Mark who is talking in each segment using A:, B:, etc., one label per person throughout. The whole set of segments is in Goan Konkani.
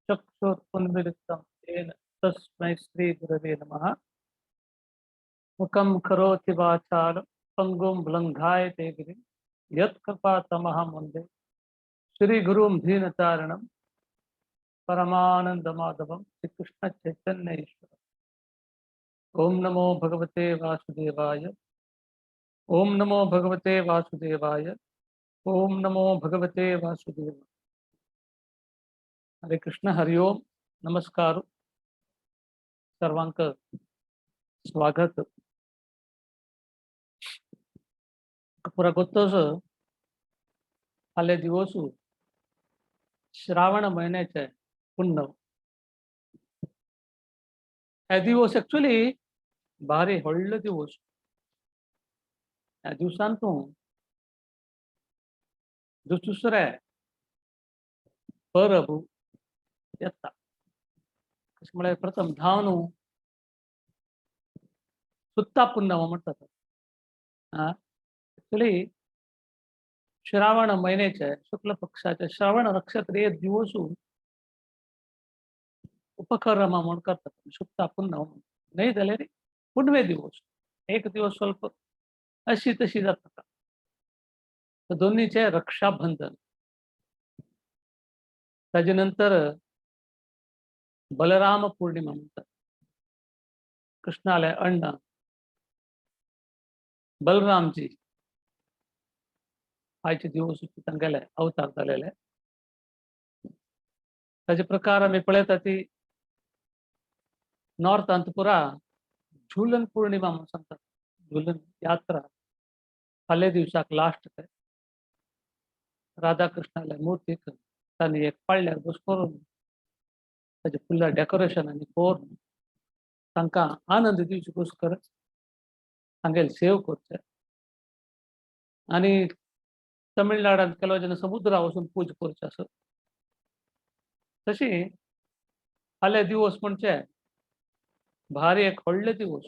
A: चक्षुरुन्मीलितं येन तस्मै श्रीगुरवे नमः। मुखं करोति वाचालं पंगुं लङ्घायते गिरिं यत्कृपातमहं वन्दे श्रीगुरुं दीनतारणं परमानन्दमाधवं श्रीकृष्णचैतन्येश्वरम्। ओम नमो भगवते वासुदेवाय। ओम नमो भगवते वासुदेवाय। ओम नमो भगवते वासुदेवाय। हरे कृष्ण, हरिओम, नमस्कार, सर्वांक स्वागत। पुरा गोत्तोस फाल्यां दिवस श्रावण म्हयन्याचे पुण्य। हे दिवस एक्चुअली भारी व्हडलो दिवस। ह्या दिवसान तूं दुसरे परब येता, कशें म्हळ्यार प्रथम धांव न्हू सुत्ता पुन्नव म्हणटात। एक्चुअली श्रावण म्हयन्याचे शुक्ल पक्षाचे श्रावण नक्षत्र एक दिवस उपक्रम म्हूण करतात सुत्ता पुन्नव। न्हय जाल्यार पुनवे दिवस एक दिवस स्वल्प अशी तशी जाता। दोन्हीचे रक्षाबंधन, ताजे नंतर बलराम पौर्णिमा म्हणतात। कृष्णाले अण्णा बलरामजी आयचे दिवस तांगेले अवतार जालेले। ताजे प्रकार आमी पळयता ती नॉर्थांत पुरा झूलन पौर्णिमा म्हणून सांगतात। झूलन यात्रा फाल्यां दिवसाक लास्ट ते राधा कृष्णाले मूर्तीक तांणी एक पाळल्यार बस करून ताजे फुडलें डेकोरेशन आनी करून तांकां आनंद दिवचे गोस्कर तांगेले सेव करचे। आनी तमिळनाडांत केलो जेन्ना समुद्रा वचून पूज करचे आसा तशी फाल्यां दिवस म्हणजे भारी एक व्हडले दिवस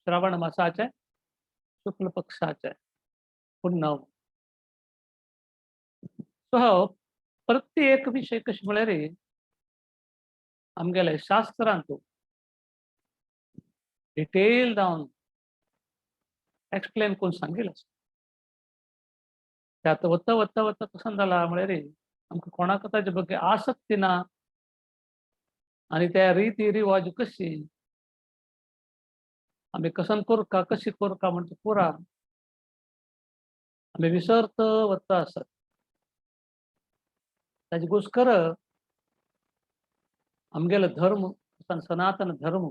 A: श्रावण मासाचे शुक्ल पक्षाचे पुण्य। सो प्रत्येक विशय कशें म्हळ्यार आमगेले शास्त्रांत डिटेल जावन एक्सप्लेन करून सांगिल्लें आसा। ते आतां वता वता वता कशें जाला म्हळ्यार आमकां कोणाक ताजे ಬಗ್ಗೆ आसक्ती ना आनी त्या रिती रिवाज कशी आमी कसन करका कशी करका म्हणटा पुरा आमी विसरत वता आसात। ताजे गोस्कर आमगेलो धर्म सनातन धर्म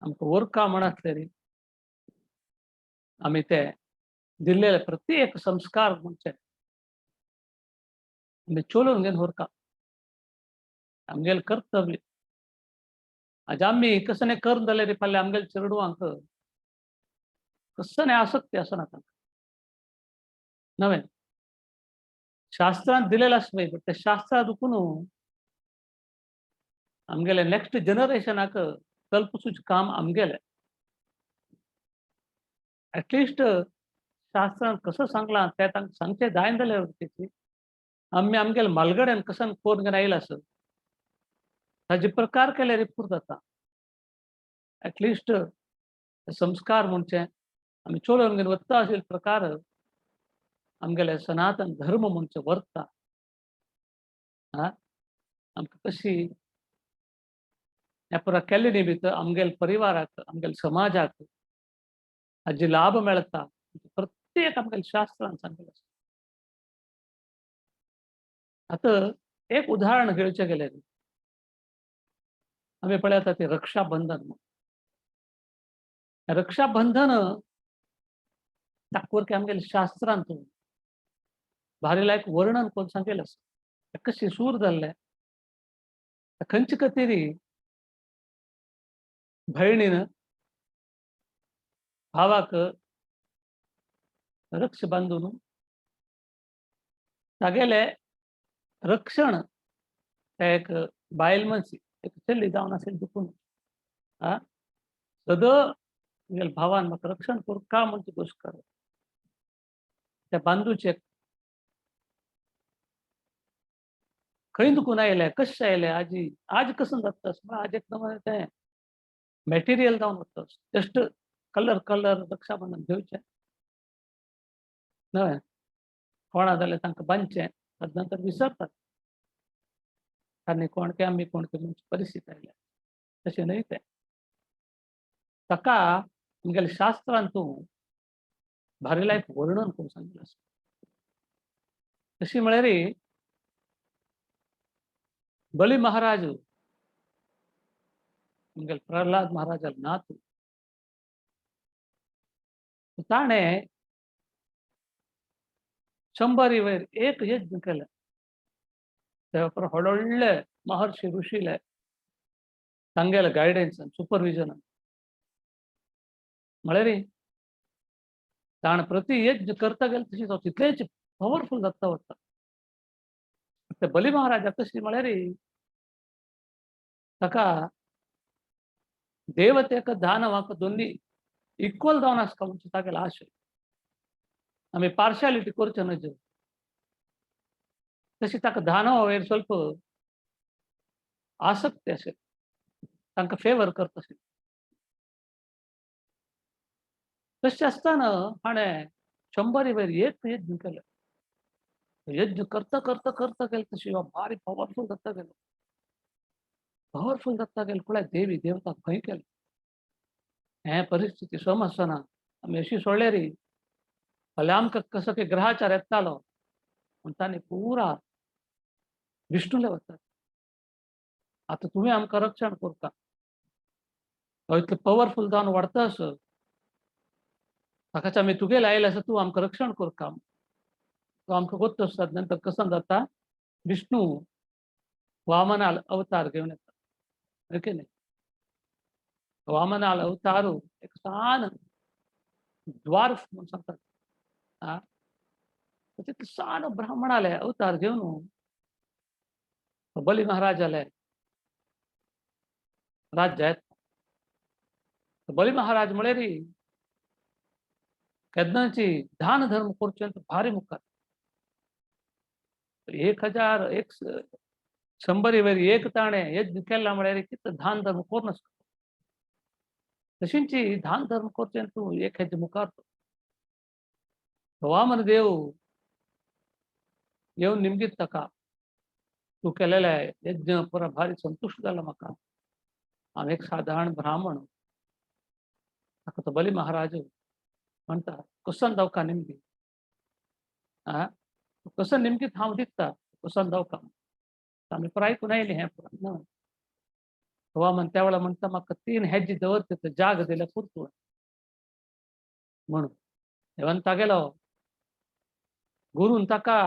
A: आमकां वरका म्हण रे आमी ते दिल्लेले प्रत्येक संस्कार म्हणचे आमी चलोवन घेवन व्हरका आमगेलें कर्तव्य। आज आमी कसने करून जाल्यार फाल्यां आमगेले चेडवांक कसने आसक्ती आसना तांकां नवें शास्त्रांत दिलेलें आसा पळय, बट ते शास्त्रा दुखून आमगेले नेक्स्ट जनरेशनाक कल्पसूचें काम आमगेलें। एटलिस्ट शास्त्रान कसो सांगलां तें तांकां सांगचें जायना जाल्यार तेची आमी आमगेले म्हालगड्यान कसन करून घेवन आयला आसा ताजे प्रकार केल्यार पुरो जाता। एटलिस्ट संस्कार म्हणचे आमी चलोवन घेवन वता अशे प्रकार आमगेले सनातन धर्म म्हणचे व्हरता। आमकां कशी ह्या पुरा केल्ले निमित्त आमगेले परिवाराक आमगेले समाजाक हाजे लाभ मेळटा प्रत्येक आमगेले शास्त्रान सांगिल्लें आसा। आतां एक उदाहरण घेवचें गेल्यार आमी पळयता ते रक्षाबंधन। रक्षाबंधन ताकवर आमगेले शास्त्रांत भारी लायक वर्णन करून सांगिल्लें आसा। कशी सूर जाल्लें खंयचे खातीर भयणीन भावाक रक्ष बांदून तागेले रक्षण एक बायल मनशी एक चली जावन आशिल्ली दुखून सदां भावान म्हाका रक्षण करूं का म्हणचे गोश्ट कर त्या बांदूचे खंय दुखून आयले कशें आयले आजी आज कसं जाता आज एकदम तें मॅटिरियल जावन वता जस्ट कलर कलर रक्षाबंधन घेवचें न्हय कोणा जाल्यार तांकां बांदचें तदनंतर विसरतात आनी कोण की आमी कोण की म्हणची परिस्थिती आयल्या तशें न्हय तें. ताका आमगेल्या शास्त्रान तूं भारी लायक वर्णन करून सांगिल्लें आसा. तशी म्हळ्यार बली महाराज आमगेले प्रल्हाद महाराजालो नातू ताणें 100 वयर एक यज्ञ केलें. त्या व्हड व्हडले महर्षी ऋषीले तांगेले गायडन्सान सुपरविजनान म्हळ्यार ताणें प्रति यज्ञ करता गेले तशी तो तितलेच पवरफूल जाता वता. ते बली महाराजा कशी म्हळ्यार ताका देवतेक दानवाक दोन्ही इक्वल जावन आसता म्हणजे तागेलो आशय. आमी पार्शालिटी करचे न्हय तशी ताका दानवा वयर ಸ್ವಲ್ಪ आसक्ती अशें तांकां फेवर करता अशें. तशें आसतना हाणें 100 वयर एक यज्ञ केलें. यज्ञ करता करता करता गेले तशी भारी पवरफूल जाता गेलो पवरफूल जाता गेलो पळय देवी देवता खंय केले हें परिस्थिती सम आसना आमी अशी सोडल्यार फाल्यां आमकां कसो की ग्रहाचार येतालो म्हण तांणी पुरा विष्णूले वतात आतां तुमी आमकां रक्षण करता इतलें पवरफूल जावन वाडता असो ताकाच आमी तुगेले आयले आसा तूं आमकां रक्षण करता तो आमकां गोत्त आसतात. नंतर कसं जाता विष्णू वामनाल अवतार घेवन येता ओके न्ही. वामनाल अवतार एक सान द्वार्फ म्हणून सांगतात हा तितले सान ब्राह्मणाले अवतार घेवन बली महाराजाले राज्य येता. बली महाराज म्हळ्यार केन्नाची दान धर्म करचे भारी मुखार 1001 100 वयर एक ताणें यज्ञ केला म्हळ्यार कितें दान धर्म करूं नासता तशींची दान धर्म करचें तूं एक हेजे मुखार वामन देव येवन निमगीत ताका तूं केलेलें यज्ञ पुरा भारी संतुश्ट जाला म्हाका हांव एक सादारण ब्राह्मण. ताका तो बली महाराज म्हणटा कसन दावका निमगी आं कसं निमगीत हांव दिता कसन दावका आमी पुराय आयकून आयली हें पुराय ना. वामन त्या वेळार म्हणटा म्हाका 3 हेजी दवरता जाग दिल्यार पुरतो म्हणून देवान तागेलो गुरून ताका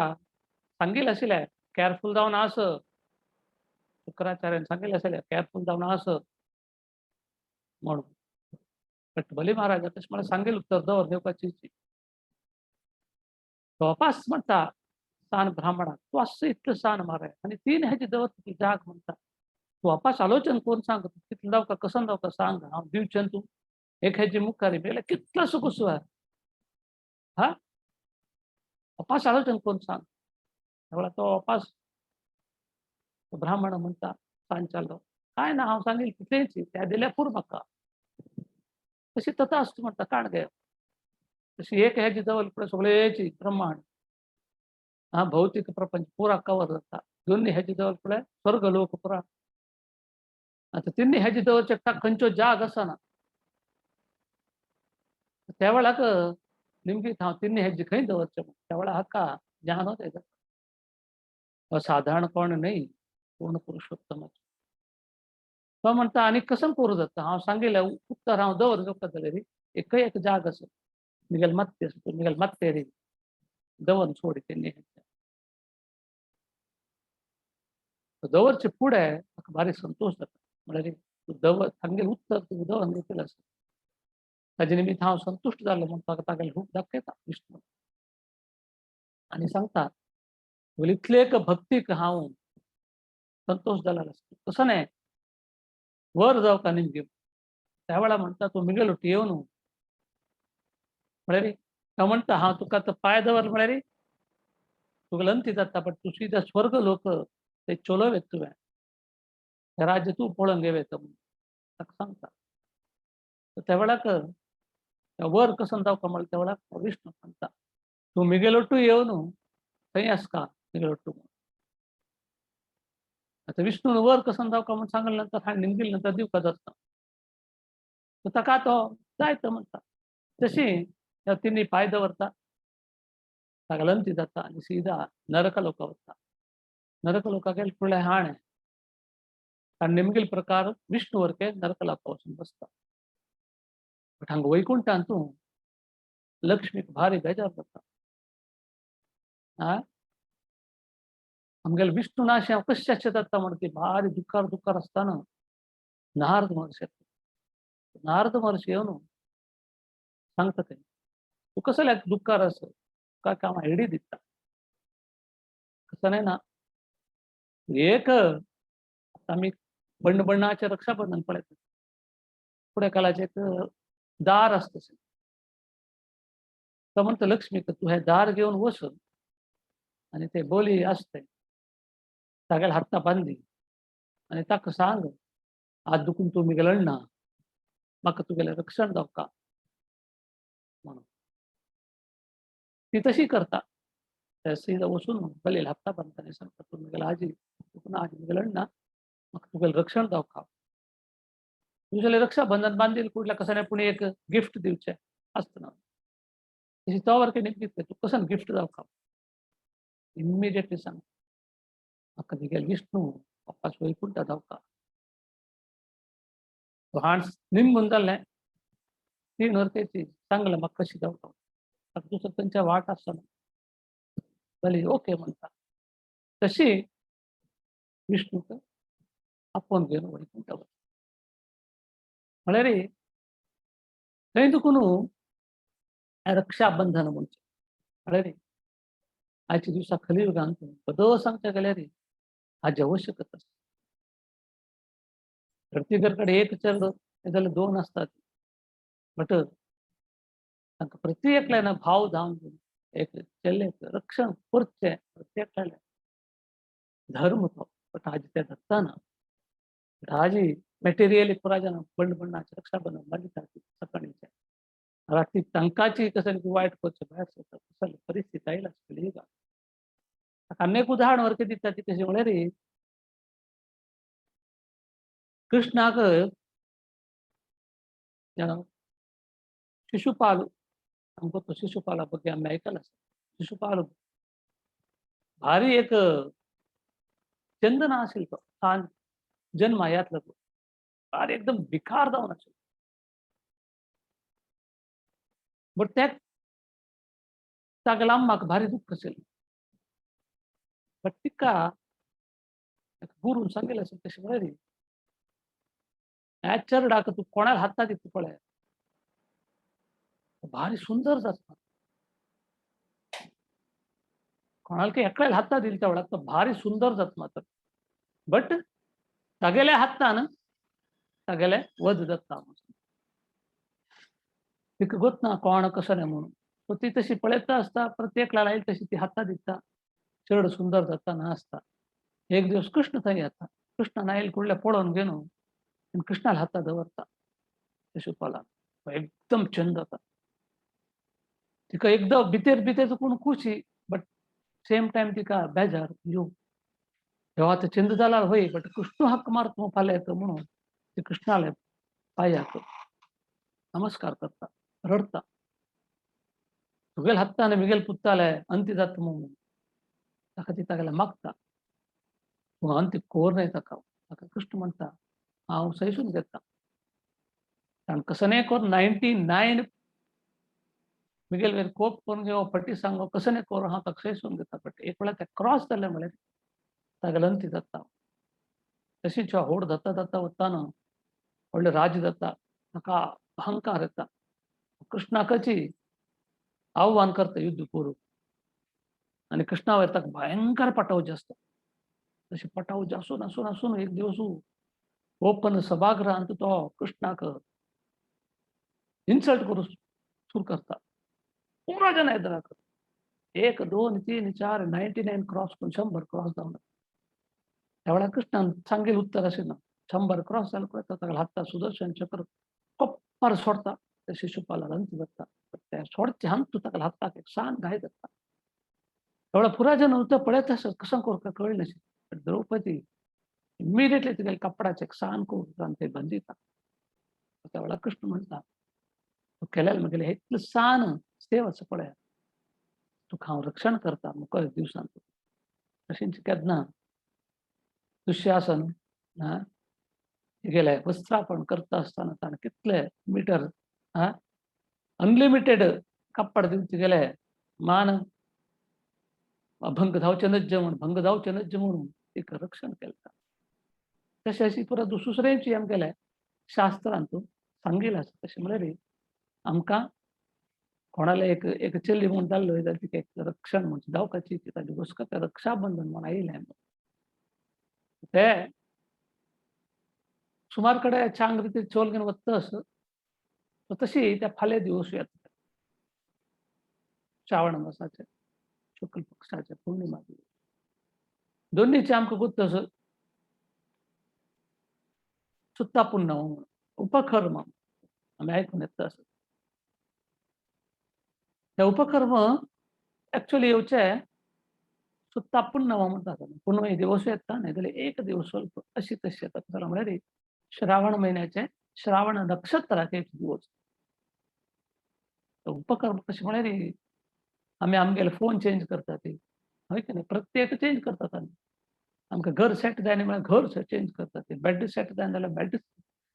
A: सांगिल्लें आशिल्लें केअरफूल जावन आस. शुक्राचार्यान सांगिल्लें आशिल्लें केअरफूल जावन आस म्हणून. बट बली महाराजा तशें म्हळ्यार सांगिल्लें उत्तर दवर दिवपाची तो म्हणटा सान ब्राह्मणाक तूं आस इतलें सान मारे आनी 3 हेजी दवर तुका जाग म्हणटा तूं वापस आलोचन करून सांग कितलें जावका कसं जावका सांग हांव दिवचें तूं एक हेजी मुखार मेल्यार कितलो सुख हा वापस आलोचन करून सांग. त्या तो वापस ब्राह्मण म्हणटा सांचालो काय ना हांव सांगील तितलेंच त्या दिल्यार पुरो म्हाका तशी तथा आसता म्हणटा काण गे तशी एक हेजी दवर पळय सगळेची ब्रह्मांड हा भौतिक प्रपंच पुरा कवर जाता. दोन्ही हेजी दवर पळय स्वर्ग लोक पुरा. आतां तिन्ही हेजी दवरचे खंयचो जाग आसना त्या वेळाक निमगीत हांव तिन्ही हेजी खंय दवरचें त्या वेळार हाका ज्ञानोदय जाता. साधारण कोण न्हय पूर्ण पुरुषोत्तमाचो. तो म्हणटा आनी कसं करूं जाता हांव सांगिल्लें उत्तर हांव दवर दिवपा जाल्यार एकय एक जाग आसा मिगेल मात्ते आसा मिगेल मात्तेरी दवर सोड तेन्नी दवरचे फुडें म्हाका भारी संतोश जाता म्हळ्यार तूं दवर सांगेल उत्तर तूं दवर घेतलें आसा ताजे निमित्त हांव संतुश्ट जालो म्हण ताका तागेलें रूप दाखयता विष्णू आनी सांगता इतले एक भक्तीक हांव संतोश जालो आसता तसो न्हय वर जावका निमगी. त्या वेळार म्हणटा तूं मिगेल वटी येवन म्हळ्यार तो म्हणटा हांव तुका आतां पांय दवर म्हळ्यार तुका लंती जाता पण तूं सीधा स्वर्ग लोक ते चलोवेत तुवें, हें राज्य तूं पळोवन घेवेत म्हणून ताका सांगता. त्या वेळाक वर कसो जावका म्हळ्यार त्या वेळाक विष्णू सांगता तूं मिगेलोट्टू येवन थंय आसका मिगेलोट्टू. आतां विष्णून वर कसो जावका म्हूण सांगले नंतर हांणी निमगिले नंतर दिवका जाता ताका तो जाय तो म्हणटा. तशी तिनी पांय दवरता, ताका अंती जाता आनी सीधा नरक लोका वता. नरक लोका गेले फुडले हाणें आनी निमगेल प्रकार विष्णू वरके नरक लोका वचून बसता. बट हांगा वैकुंठान तूं लक्ष्मीक भारी बेजार जाता. आमगेले विष्णू नाशें हांव कशें जाता म्हण ती भारी दुख्खार दुख्खार आसतना नारद महर्षी येता. नारद महर्षी येवन सांगता तें तूं कसलें दुख्खार आसा, तुका हांव आयडी दिता. कसं नाही ना एक आमी बण्ण बण्णाचें रक्षाबंधन पळयतात, फुडें कालाचें एक दार आसता तशें. तो म्हणटा लक्ष्मीक तूं हें दार घेवन वच आनी ते बोली आसता तागेल्या हाता बांदी आनी ताका सांग आज दुखून तूं मिगेल अण्णा म्हाका तुगेलें रक्षण जावका म्हणून. ती तशी करता. सीधा वचून बलीला हाता बांदता आनी सांगता तूं मिगेल आजी दुखून आज मिगेल अण्णा म्हाका तुगेलें रक्षण जावका. तुगेलें रक्षाबंधन बांदील कुडल्या कसं पूण एक गिफ्ट दिवचें आसतना तशी तो वरके निमगितलें तूं कसं गिफ्ट जावका. इमिडिएटली सांग म्हाका मिगेल विष्णू वापस वैकुंठा जावका. तो हाण निमगून जालें तीन वरकेची सांगलें म्हाका कशी जावका, ताका दुसरो खंयच्या वाट आसना. बली ओके म्हणटा. तशी विष्णूक आपोवन घेवन वैकुंठा वता. म्हळ्यार थंय दुखून रक्षाबंधन म्हणचें. म्हळ्यार आयच्या दिवसा कलियुगांत बदल सांगच्या गेल्यार हाजी आवश्यकता आसा. प्रत्येकाकडे एक चेडो जाल्यार दोन आसतात, बट तांकां प्रत्येकल्यान भाव जावन एक चेल्लेक रक्षण करचें प्रत्येकल्यान धर्म तो. बट हाजी तें धरताना बट हाजी मटेरियली पुराय जाणां बंड बंडाचें रक्षाबंधन बांदितात सकाळीचें राती तांकांची कसली वायट करचें भायर सरता कसली परिस्थिती आयला कलियुगांत. ताका अनेक उदाहरण वरके दिता ती कशी म्हळ्यार कृष्णाक शिशुपाल आमकां तो शिशुपाला ಬಗ್ಗೆ आमी आयकलां. शिशुपाल भारी एक चंदन आशिल्लो तो सान जन्म यातलो तो भारी एकदम भिकार जावन आशिल्लो. बट त्या तागेल्या अम्माक भारी दुख्ख आशिल्लें. बट तिका गुरून सांगिल्लें आसा तशें म्हळ्यार ह्या चेरडाक तूं कोणाक हाता दिता पळय भारी सुंदर जाता. कोणाक एकल्याला हाता दिले त्या वेळार तो भारी सुंदर जाता मात्र, बट तागेल्या हातान तागेले वध जाता. तिका गोत ना कोण कसो न्ही म्हणून सो ती तशी पळयता आसता प्रत्येकला आयल तशी ती हाता दिता, चेड सुंदर जाता ना आसता. एक दिवस कृष्ण थंय येता. कृष्णान आयल कुडल्या पळोवन घेवन आनी कृष्णाला हाता दवरता शिशुपाला एकदम चंद जाता. तिका एकदम भितर भितर कोण खुशी बट सेम टायम तिका बेजार यो तेव्हा आतां चंद जाला होय बट कृष्ण हक्क मारता फाल्यां येता म्हणून ती कृष्णाले पांयाक नमस्कार करता, रडता. तुगेल हातान मिगेल पुत्ताले अंती जाता म्हणून ताका ती तागेले मागता पूण अंती कोर न्हय ताका. ताका कृष्ण म्हणटा हांव सैसून घेता कारण कसं न्हय कोर 99 मिगेल वेर कोप करून घेवं फटी सांगो कसं न्हय कोर हांव ताका सैसून घेता बट एक वेळा तें क्रॉस जालें म्हळ्यार तागेले अंती जाता. तशीच होड जाता जाता वताना व्हडलें राज्य जाता, ताका अहंकार येता. कृष्णाकची आव्हान करता युद्ध करूंक आनी कृष्णा वयर ताका भयंकर पटावचे आसता. तशें पटावचे आसून आसून आसून एक दिवस ओपन सभागृहांत तो कृष्णाक इन्सल्ट करूं सुरू करता. पुरा जन येता 1 2 3 4 99 क्रॉस करून 100 क्रॉस जावन त्या वेळार कृष्णान सांगेल उत्तर अशें ना. 100 क्रॉस जालें पळय ताका हाता सुदर्शन चक्र कोप्पार सोडता, त्या शिशुपाला हंत धरता. त्या सोडचे हंत ताका हाताक एक सान घाय धरता. एवढा पुरा जण उत्तर पळयत आसत कसं करूं कळ्ळें नाशी. द्रौपदी इमिडिएटली तुगेले कपडाचे एक सान करून ते बंदिता. त्या वेळार कृष्ण म्हणटा तूं केल्यार म्हगेलें इतलें सान सेव आसा पळय, तुका हांव रक्षण करता मुखार दिवसांत. तशेंच केन्ना दुःशासन गेले वस्त्रापण करता आसतना ताणें कितले मिटर अनलिमिटेड कपड दिवचे गेले मान अभंग धांवचे नज्ज म्हूण, भंग जावचें नज्ज म्हणून एक रक्षण केलें. तशें अशी पुरो दुसऱ्यांची आमगेले शास्त्रांत सांगिल्लें आसा. तशें म्हळ्यार आमकां कोणाले एक एक चली म्हूण जाल्लो जाल्यार तिका एक रक्षण म्हणजे जावपाची ताजी गोस्कर रक्षाबंधन म्हूण आयिल्लें. ते सुमार कडेन चांग रिती चोल घेवन वता असो तशी त्या फाल्यां दिवस येता श्रावण मासाचे शुक्ल पक्षाचे पौर्णिमा दिवस. दोन्हीचे आमकां गुत्त असो सुत्ता पुण्णव उपकर्म आमी आयकून येता असो. ते उपकर्म एक्चुअली येवचे सुत्ता पुण्णव म्हणटात. पुण्णव दिवस येता न्ही जाल्यार एक दिवस स्वल्प अशी तशी येता. म्हळ्यार श्रावण म्हयन्याचे श्रावण नक्षत्राचे एक दिवस. उपकर्म कशें म्हळ्यार आमी आमगेले फोन चेंज करतात ती हय की न्ही, प्रत्येक चेंज करतात आमी. आमकां घर सेट जायना म्हळ्यार घर चेंज करतात, बेड सेट जायना जाल्यार बेड,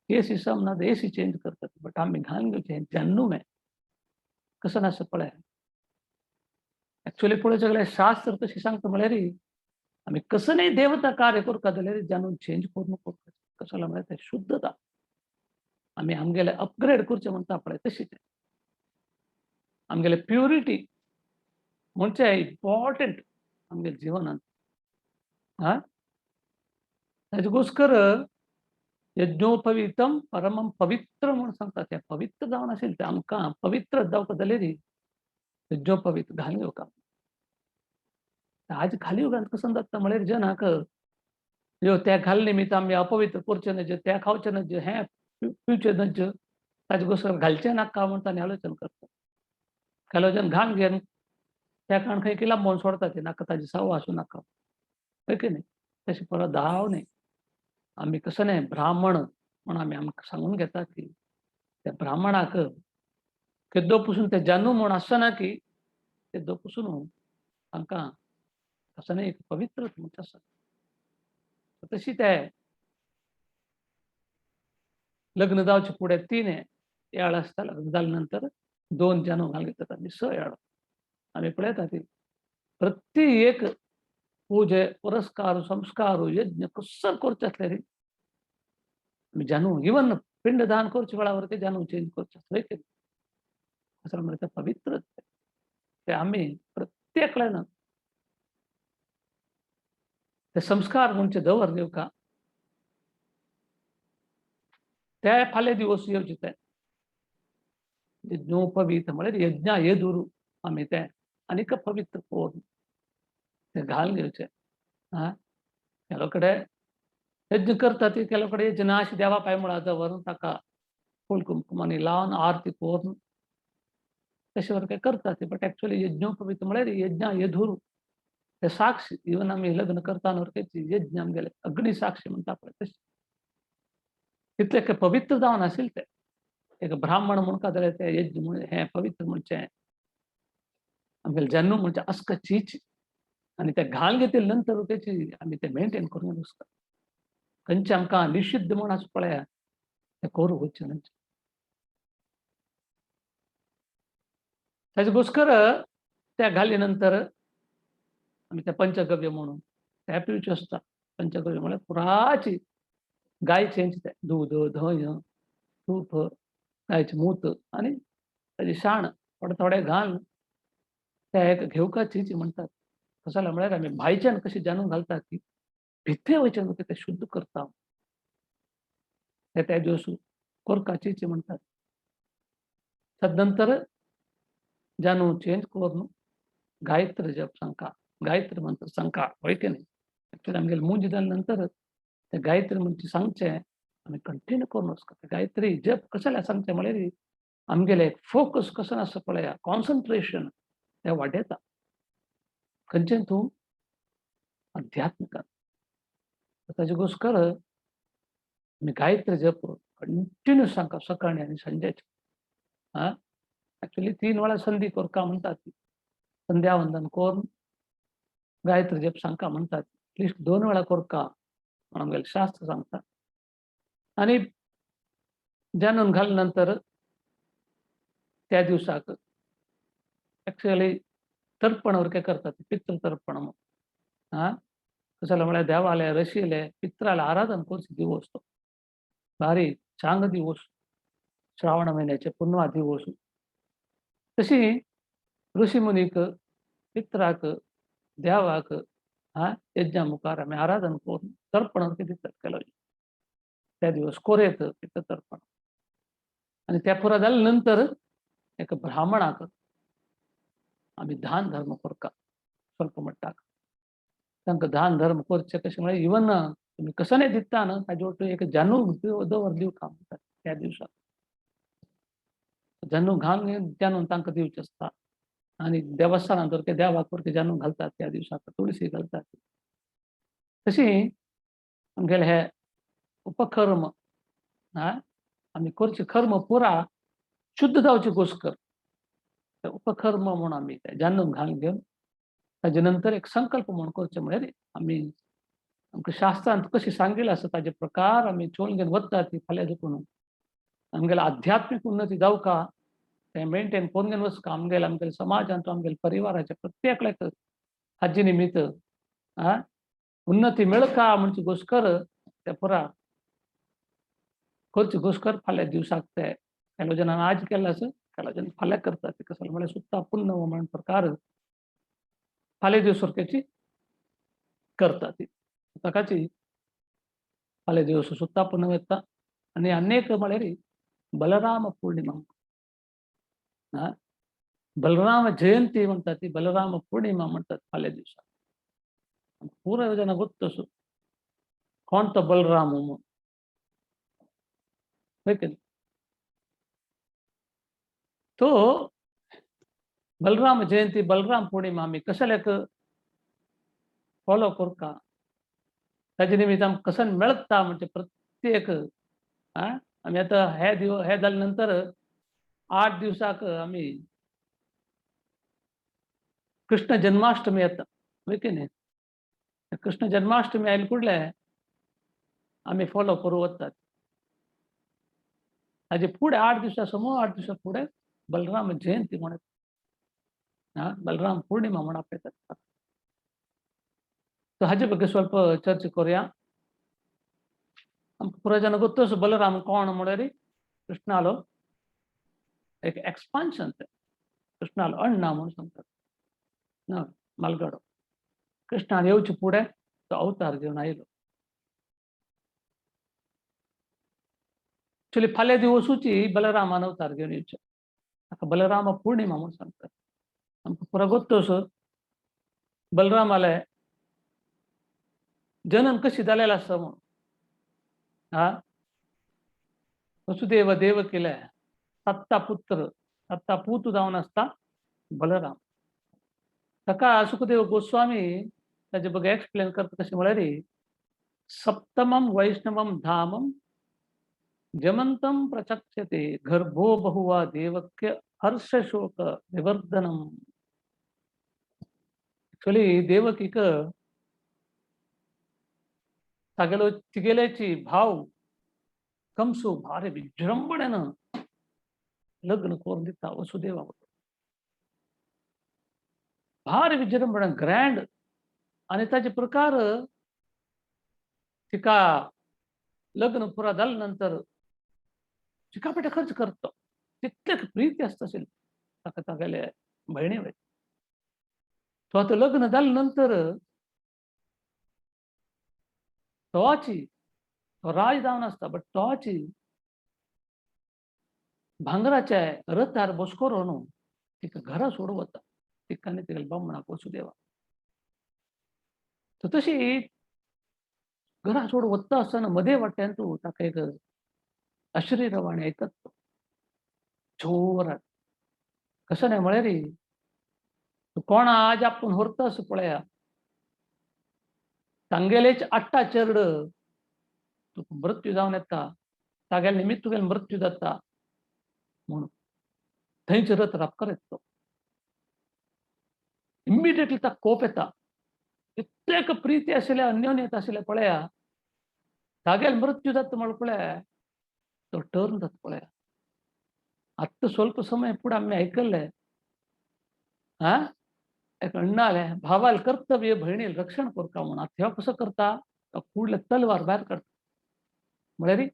A: एसी सम ना एसी चेंज करतात. बट आमी घालून घेवचें जन्नू कसं नासता पळय. एक्चुअली पळोवचें गेल्यार शास्त्र कशें सांगता म्हळ्यार आमी कसं न्ही देवता कार्य करता जाल्यार जानून चेंज करून करता. कसो म्हळ्यार तें शुद्धता आमी आमगेले अपग्रेड करचें म्हणटा पळय तशीच आमगेले प्युरिटी म्हणजे इम्पॉर्टंट आमगेले जिवनांत. हा ताजे गोस्कर यज्ञोपवीतम परमम पवित्र म्हणून सांगता. ते पवित्र जावन आशिल्लें तें आमकां पवित्र जावपाक जाल्यार यज्ञोपवीत घालून घेवका. आज खाली युगांत कसं जाता म्हळ्यार जनाक यो त्या घाल निमित्त आमी अपवित्र करचें नज, त्या खावचें नज, हें पिवचें नज, ताजे गोस्कर घालचें नाका म्हण ताणें आलोचन करता. कांय जण घाण घेवन त्या कारण खंय किला मोन सोडता ते नाका ताजी सव आसूं नाका हय की न्ही. तशें परत दाव न्ही. आमी कसं न्ही ब्राह्मण म्हण आमी आमकां सांगून घेता की त्या ब्राह्मणाक केद्दो पसून ते जानू म्हूण आसना की तेद्दो पसून तांकां कसं न्ही एक पवित्र म्हणचे आसा. तशी ते लग्न जावचे फुडें 3 येळ आसता. लग्न जाले नंतर 2 जानू घाल घेतात आमी 6 येळ आमी पळयता ती प्रत्येक पूजे पुरस्कार संस्कार यज्ञ कसं करचे आसले रे आमी जानू इवन पिंडदान करचे वेळावर ते जानू चेंज करचे आसले की असं म्हळ्यार ते पवित्र ते आमी प्रत्येकल्यान ते संस्कार म्हणजे दवर दिवका. ते फाल्यां दिवस येवचे ते यज्ञोपवीत म्हळ्यार यज्ञा येदुरू आमी ते आनीक पवित्र करून ते घालून घेवचे. हा केलो कडेन यज्ञ करता ती केलो कडेन यज्ञाशी देवा पांय मुळा दवरून ताका फूल कुमकुमांनी लावन आरती करून तशें सारकें करता ती. बट एक्चुअली यज्ञोपवीत म्हळ्यार यज्ञा येधुरू ते साक्षी. इवन आमी लग्न करता न्हू यज्ञ आमगेले अग्नी साक्षी म्हणटा पळय तशें तितलें पवित्र जावन आशिल्लें तें. एक ब्राह्मण म्हूण का जाल्यार ते यज्ञ म्हूण हें पवित्र म्हणचें आमगेले जन्म म्हणजे अस्क चीच आनी ते घाल घेतले नंतर तेची आमी ते मेंटेन करून वचता. खंयचे आमकां निषिद्ध म्हूण आसा पळया ते करूं वचचें न्हय. ताजे गोस्कर त्या घाले नंतर आमी ते पंचगव्य म्हणून ते पिवचे आसता. पंचगव्य म्हळ्यार पुराची गायचें तें दूद धंय तूप गायचें मूत आनी ताजें शाण थोडे थोडे घालून ते एक घेवकाची म्हणटात. कसो म्हळ्यार आमी भायच्यान कशें जाणून घालता की भितर वयच्यान ते शुद्ध करता ते त्या दिवस कोरकाची म्हणटात. तदनंतर जानू चेंज करून गायत्री जप सांका, गायत्री मंत्र सांका हय की न्ही. ॲक्च्युली आमगेले मुंज जाले नंतर ते गायत्री म्हणजे सांगचें आमी कंटिन्यू करून वचका. गायत्री जप कशें सांगचें म्हळ्यार आमगेले फोकस कसो आसता पळया, कॉन्सन्ट्रेशन तें वाडयता खंयचें तूं अध्यात्मिकान. ताजे गोस्कर आमी गायत्री जप कंटिन्यू सांगता सकाळी आनी संजेचे. आं, ॲक्च्युली 3 वेळा संधी करका म्हणतात, संध्यावंदन करून गायत्री जप सांगका म्हणतात, एटलिस्ट 2 वेळा करका म्हणून आमगेलें शास्त्र सांगता. आनी जानून घाल नंतर त्या दिवसाक ॲक्च्युअली तर्पण वरके करतात, पितृ तर्पण म्हणून. आं, कशाला म्हळ्यार देवाले ऋषीले पित्राला आराधन करचे दिवस तो, भारी चांग दिवस, श्रावण महिन्याचे पुनवा दिवस. तशी ऋषी मुनीक पित्राक देवाक हा यज्ञा मुखार आमी आराधन करून तर्पण वरके दितात केलो त्या दिवस कोरेत पितृ तर्पण. आनी त्या पुरा जाल्या नंतर एका ब्राह्मणाक आमी दान धर्म करका स्वल्प मट्टाक. तांकां दान धर्म करचें कशें म्हळ्यार इवन तुमी कसो नाही दिता न्हू ताजे वटून एक जानू दवर दिवका म्हणटात त्या दिवसाक. जानू घालून जानू तांकां दिवचें आसता. आनी देवस्थानांत वरके देवाक वरके जानू घालतात त्या दिवसाक, तुळशी घालतात. तशी आमगेले हे उपकर्म आमी करचे कर्म पुरा शुद्ध जावचे गोस्कर उपकर्म म्हणून आमी ते जानू घालून घेवन ताजे नंतर एक संकल्प म्हणून करचे म्हळ्यार आमी आमकां शास्त्रांत कशें सांगिल्लें आसा ताजे प्रकार आमी चोवन घेवन वता ती फाल्यां देखून आमगेले आध्यात्मीक उन्नती जावका तें मेनटेन करून घेवन वचका. आमगेले आमगेले समाजांत आमगेले परिवाराचे प्रत्येकल्याक हाजे निमित्त उन्नती मेळका म्हणचे गोस्कर ते पुरा करचे गोस्कर फाल्यां दिवसाक ते ಕೆಲವು ಜನ आज केल्लें आसा, ಕೆಲವು जन फाल्यां करतात. ते कसं म्हळ्यार सुत्ता पुन्नव म्हण प्रकार फाल्यां दिवस सारकेची करतात ती. ताकाची फाल्यां दिवस सुत्ता पुनव येता. आनी अनेक म्हळ्यार बलराम पौर्णिमा, बलराम जयंती म्हणतात ती, बलराम पौर्णिमा म्हणतात फाल्यां दिवसा. पुरा जन ಗೊತ್ತು कोण तो बलराम म्हणून, की नाही? तो बलराम जयंती बलराम पौर्णिमा आमी कशाल्याक फॉलो करका, ताजे निमित्त आमकां कसन मेळटा म्हणजे प्रत्येक आमी आतां हे दिवस हे जाले नंतर 8 दिवसाक आमी कृष्ण जन्माष्टमी येता, हय की न्ही? कृष्ण जन्माष्टमी आयले कुडले आमी फॉलो करूं वतात. ताजे फुडें 8 दिवसा समोर 8 दिवसा फुडें बलराम जयंती म्हण, बलराम पौर्णिमा म्हण आपयतात. तो हाजे ಬಗ್ಗೆ ಸ್ವಲ್ಪ ಚರ್ಚೆ करूया. आमकां पुराय जाणां ಗೊತ್ತು बलराम कोण म्हळ्यार कृष्णालो एक एक्सपान्शन, तें कृष्णालो अण्णा म्हणून सांगतात ना, मालगाडो. कृष्णान येवचे फुडें तो अवतार घेवन आयलो. ॲक्च्युली फाल्यां दिवसूची बलरामान अवतार घेवन येवचें, ताका बलराम पौर्णिमा म्हणून सांगतात. आमकां पुरो गोत्तोस बलरामाले जनन कशी जालेलें आसा म्हणून. हा, वसुदेव देवकीले सत्ता पुत्र सत्ता पूत जावन आसता बलराम. ताका सुखदेव गोस्वामी ताजे बगे एक्सप्लेन करता कशें म्हळ्यार सप्तमम वैष्णवम धामम जमंतम प्रचक्षते गर्भो बहुवा देवक्य हर्ष शोक विवर्धनम. ॲक्च्युली देवकीक तागेलो तिगेल्याची भाव कंसू भारी विजृंभणेन लग्न करून दिता वसुदेवा बरोबर, भारी विजृंभण ग्रँड. आनी ताजे प्रकार तिका लग्न पुरा जाले नंतर चिकापेटा खर्च करता, तितले प्रीती आसता आशिल्ली ताका तागेले भयणी वयर. तो आतां लग्न जाले नंतर तोची तो राज जावन आसता, बट तोची भांगराच्या रथार बसकोरो न्हू तिका घरा सोडूं वता, तिका आनी तिगेल्या बामणाक वसुदेवा. तर तशी घरा सोड वता आसतना मदें वाट्यान तूं ताका एक अशरीरवाणी आयकत तो जोरात कशें न्हय म्हळें रे तूं कोणा आज आपूण व्हरता असो पळया तांगेलेच आट्टा चेरड तुका मृत्यू जावन येता तागेले निमित्त तुगेले मृत्यू जाता म्हणून थंयच रथ रापकर येता तो इमिडिएटली ताका कोप येता इतलें प्रिती आशिल्लें अन्योन्यता आशिल्लें पळया तागेले मृत्यू जाता म्हळ्यार पळया तो टर्न जाता पळया. आत्तां ಸ್ವಲ್ಪ समय फुडें आमी आयकल्लें आं एक अण्णालें भावाल कर्तव्य भयणील रक्षण करता म्हणून आतां ह्यो कसो करता तो कुडले तलवार भायर काडटा म्हळ्यार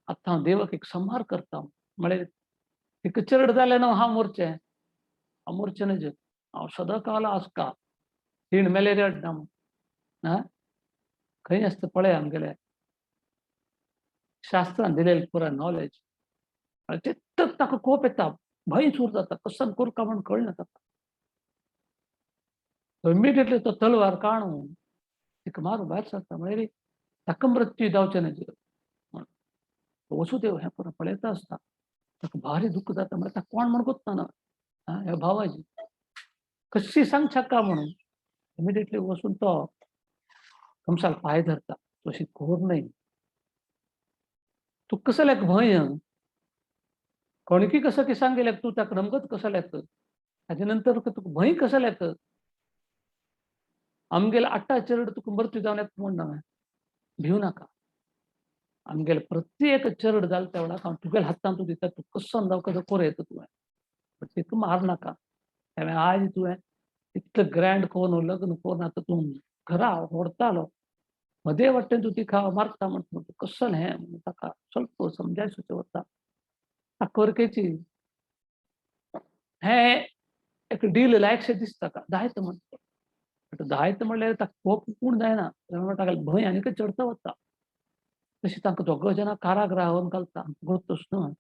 A: आतां हांव देवक एक संहार करता म्हळ्यार तिका चेरड जालें न्हू हांव मोरचें हांव मोरचें न्हय हांव सदांकाल आसता तीण मेलेर अड्डा म्हूण आं खंय आसता पळय आमगेले शास्त्रान दिलेलें पुराय नॉलेज. तितक ताका कोप येता भंय सुरू जाता कसन करता म्हूण कळना ताका. इमिडिएटली तो तलवार काडून तिका मारून भायर सरता म्हळ्यार ताका मृत्यू जावचें न्हय म्हूण. वसुदेव हें पुरो पळयता आसता ताका भारी दुख्ख जाता म्हळ्यार ताका कोण म्हूण कोत्ता ना ह्या भावाजी कशी सांग शकता म्हणून इमिडिएटली वचून तो कंसाक पांय धरता तशी कोर न्हय तूं कसल्याक भंय कोणकी कसं की सांगेल्याक तूं ताका रमगत कसल्याक ताजे नंतर तुका भंय कसल्याक आमगेले आट्टा चेरड तुका मृत्यू जावन येता म्हूण ना भिवू नाका आमगेले प्रत्येक चेरड जालें त्या वेळार हांव तुगेल्या हातान तूं दिता तूं कसो जावं कसो कोर येता तुवें बट तिका मार नाका. हांवें आज तुवें इतलें ग्रँड कोन्न लग्न कोन्न आतां तूं घरा व्हरतालो मदें वाटेन तूं तिका मारता म्हणटा तूं कसलें हें म्हणून ताका ಸ್ವಲ್ಪ समजायचें वता. कोरकेची हें एक डील लायकशें दिसता ताका जायत म्हणटा बट जायत म्हणल्यार ताका कोप पूण जायना ताका भंय आनीक चडता वता. तशें तांकां दोग जाणां कारागृह व्हरून घालता गोतूच न्हू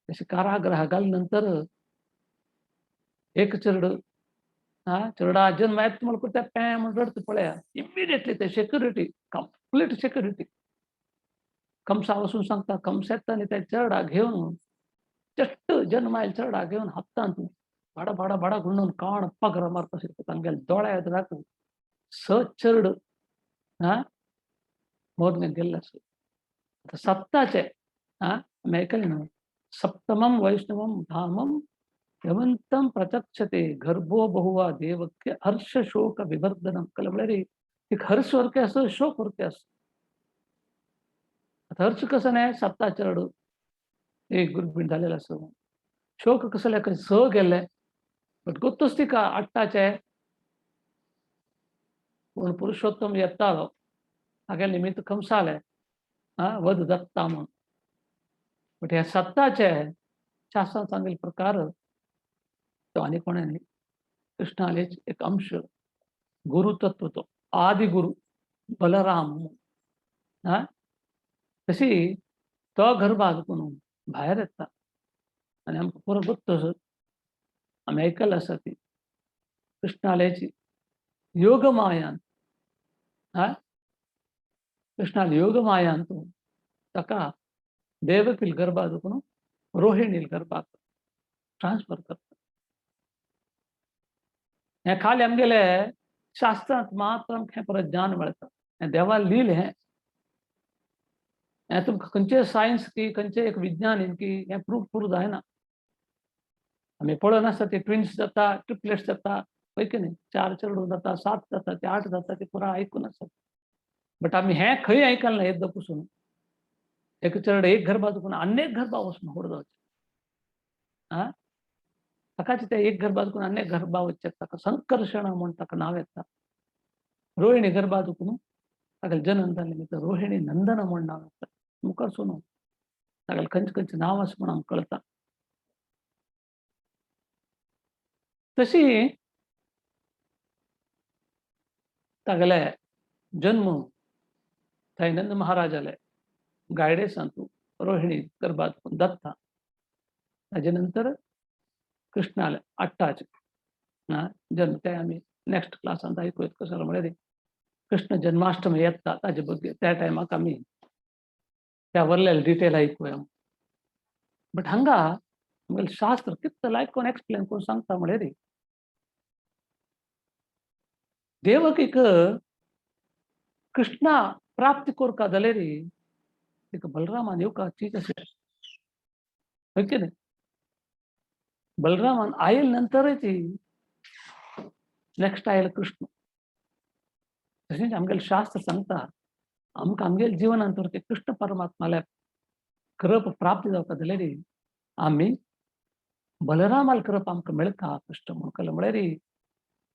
A: तशें कारागृह घाले नंतर एक चेरड आं चेरडा जन्म येता म्हणल्यार त्या पें म्हण रडटा पळया इमिडिएटली ते सेक्युरिटी कंप्लीट सेक्युरिटी कंसा वचून सांगता कंस येता आनी त्या चेरडा घेवन जस्ट जन्म आयले चेरडा घेवन हातांत भाडा भाडा भाडा गुंडून काण पगरा मारता तांगेले दोळ्या दाखोवन स चेरड आं मोरने गेल्ले आसा. आतां सप्ताचे आं आमी आयकलें न्हू सप्तमम वैष्णवम धामम यवंतम प्रचक्षते गर्भो बहुवा देवक्य हर्ष शोक विवर्धनम कल म्हळ्यार एक हर्ष वरके आसा शोक वरके आसा. आतां हर्ष कसो न्हय सप्ता चेरड एक गुरबीण जालेलें आसा शोक कसले स गेल्ले बट गोत्तूच तिका आट्टाचे पूण पुरुषोत्तम येतालो तागे निमित्त कंसालें आं वध जाता म्हूण बट ह्या सत्ताचे शास्त्रान सांगिल्ले प्रकार तो आनी कोणें न्ही कृष्णालेच एक अंश गुरुतत्व तो आदि गुरु बलराम आं तशी तो गर्भाक करून भायर येता आनी आमकां पुरो गोत्त आमी आयकल्लें आसा ती कृष्णाल्याची योगमायान आं कृष्णाले योगमायान ताका देवकील गर्भाक करून रोहिणील गर्भाक ट्रान्सफर करता. हें खाली आमगेले शास्त्रांत मात्र आमकां हें परत ज्ञान मेळटा हें देवान लिहिलें हें हें तुमकां खंयचें सायन्स की खंयचें एक विज्ञान की हें प्रूफ पुरो जायना. आमी पळोवन आसता ते ट्विन्स जाता ट्रिपलेट्स जाता हय की न्ही 4 चेडूं जाता 7 जाता ते 8 जाता ते पुरा आयकून आसात बट आमी हें खंय आयकलें ना एकदां पसून एक चेडो एक गर्भा चुकून आनी एक गर्भा वचून होड जावचें आं ताकाच ते एक गर्भा चुकून आनी एक गर्भा वचचें ताका संकर्षण म्हूण ताका नांव येता. रोहिणी गर्भा चुकून ताका जनन जालें रोहिणी नंदन म्हूण नांव येता. मुखार सुनू ताका खंयचे खंयचे नांव आसा म्हूण आमकां कळटा. तशी तागेले जन्म थंय नंद महाराजाले गायडन्सान रोहिणी गर्भात दत्ता ताजे नंतर कृष्णाले आट्टाचे जन्म ते आमी नेक्स्ट क्लासांत आयकूयात कसो म्हळ्यार कृष्ण जन्माष्टमी येता ताजे ಬಗ್ಗೆ त्या टायमाक आमी त्या वरलेले डिटेल आयकुया. बट हांगा आमगेलें शास्त्र कितलें लायक कोण एक्सप्लेन करून सांगता म्हळ्यार देवकीक कृष्णा प्राप्ती कोरका जाल्यार तिका बलरामान येवका चीज आशिल्लें, हय की न्ही? बलरामान आयल नंतरच नेक्स्ट आयल कृष्ण. तशेंच आमगेलें शास्त्र सांगता आमकां आमगेले जिवनांत तर ते कृष्ण परमात्माल्या कृप प्राप्ती जावपा जाल्यार आमी बलरामाल कृप आमकां मेळटा. कृष्ण म्हणून कळ्ळें म्हळ्यार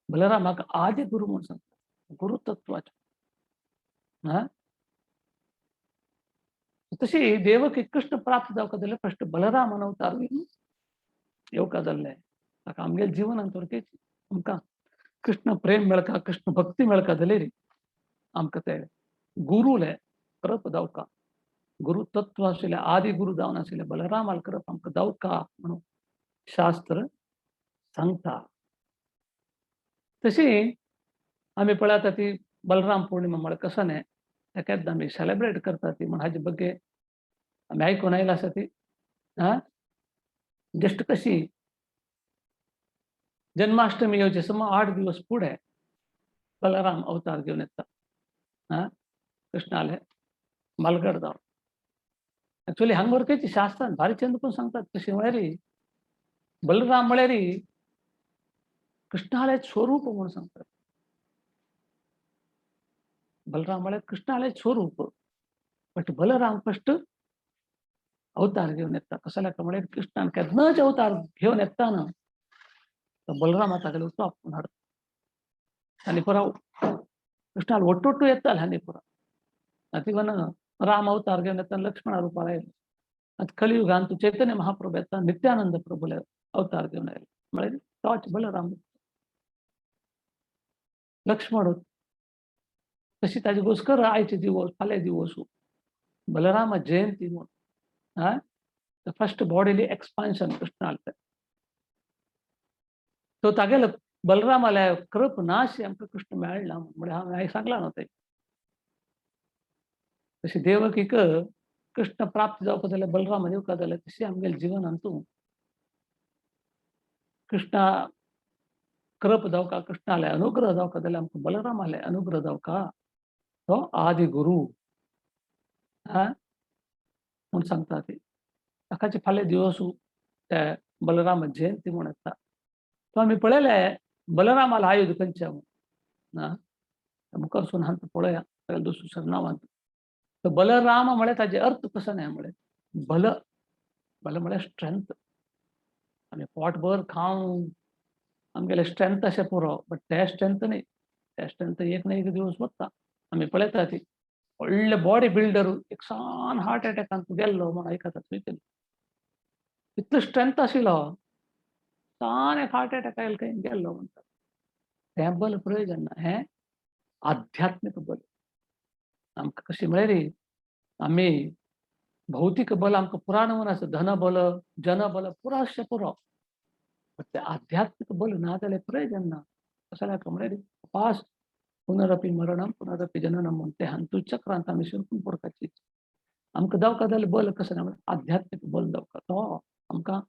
A: बलरामाक आदि गुरू म्हणून सांगता, गुरु तत्वाचें. हा, तशी देवकी कृष्ण प्राप्त जावका जाल्यार फस्ट बलरामान अवतार घेवन येवका जाल्लें. ताका आमगेले जिवनांत तर आमकां कृष्ण प्रेम मेळका, कृष्ण भक्ती मेळका जाल्यार आमकां ते गुरूले कृप जावका, गुरु तत्व आशिल्ले आदि गुरू जावन आशिल्ले बलरामाल कृप आमकां जावका म्हणून शास्त्र सांगता. तशी आमी पळयता ती बलराम पौर्णिमा म्हळ्यार कसो न्ही ताका एकदां आमी सेलेब्रेट करता ती म्हण हाजे ಬಗ್ಗೆ आमी आयकून आयला आसा ती. आं, जस्ट कशी जन्माष्टमी येवचे सम 8 दिवस फुडें बलराम अवतार घेवन येता. आं, कृष्णाले मालगड जावन एक्चुअली हांगा वरकेची शास्त्रान भारी चंद पण सांगतात. कशी म्हळ्यार बलराम म्हळ्यार कृष्णाले स्वरूप म्हणून सांगतात. बलराम म्हळ्यार कृष्णाले स्वरूप. बट बलराम फस्ट अवतार घेवन येता. कसल्या म्हळ्यार कृष्णान केन्नाच अवतार घेवन येता ना तर बलराम तागेलो उचो हाडटा आनी पुरा कृष्णाल ಒಟ್ಟೊಟ್ಟು येताले आनी पुरा आतां इवन राम अवतार घेवन येता लक्ष्मणा रुपार आयले. आतां कलियुगांत चैतन्य महाप्रभू येता नित्यानंद प्रभूले अवतार घेवन आयले म्हळ्यार तोच बलराम लक्ष्मण. तशी ताजे गोस्कर आयचे दिवस फाल्यां दिवस बलराम जयंती म्हणून. हा, फस्ट बॉडीली एक्सपान्शन कृष्णाले तो तागेलो बलरामाल्या कृप नाश आमकां कृष्ण मेळना म्हळ्यार हांवें सांगलां न्हू तें. तशी देवकीक कृष्ण प्राप्त जावपा जाल्यार बलराम येवका जाल्यार तशी आमगेले जिवनांत तूं कृष्णा कृप जावका, कृष्णाले अनुग्रह जावका जाल्यार आमकां बलरामाले अनुग्रह जावका, तो आदि गुरू हा म्हूण सांगता ती. ताकाचे फाल्यां दिवस ते बलराम जयंती म्हूण येता. तो आमी पळयले बलरामाला आयुध खंयचें ना मुखार सून हांत पळया दुसरो सरनांवांत. तो बलराम म्हळ्यार ताजे अर्थ कसो न्हय म्हळ्यार बल, बल म्हळ्यार स्ट्रेंथ. आमी पोटभर खावन आमगेले स्ट्रेंथ अशें पुरो, बट ते स्ट्रेंथ न्ही, ते स्ट्रेंथ एक ना एक दिवस वता. आमी पळयता ती व्हडले बॉडी बिल्डर एक सान हार्ट एटॅकान गेल्लो म्हूण आयकता थंय. इतलो स्ट्रेंथ आशिल्लो, सान एक हार्ट एटॅक आयलो खंय गेल्लो म्हणटा. तें बल प्रयोजन ना, हें आध्यात्मीक बल. आमकां कशें म्हळ्यार आमी भौतीक बल आमकां पुराण म्हूण आसा, धन बल जन बल पुरो आसचें पुरो, बट तें आध्यात्मीक बल ना जाल्यार प्रयोजन ना. कशें जाल्यार म्हळ्यार पास पुनरपी मरणम पुनरपी जननम म्हूण तें हातूंत चक्रांत आमी शिरकून पडपाची. आमकां जावका जाल्यार बल कशें ना म्हळ्यार आध्यात्मीक बल जावका, तो आमकां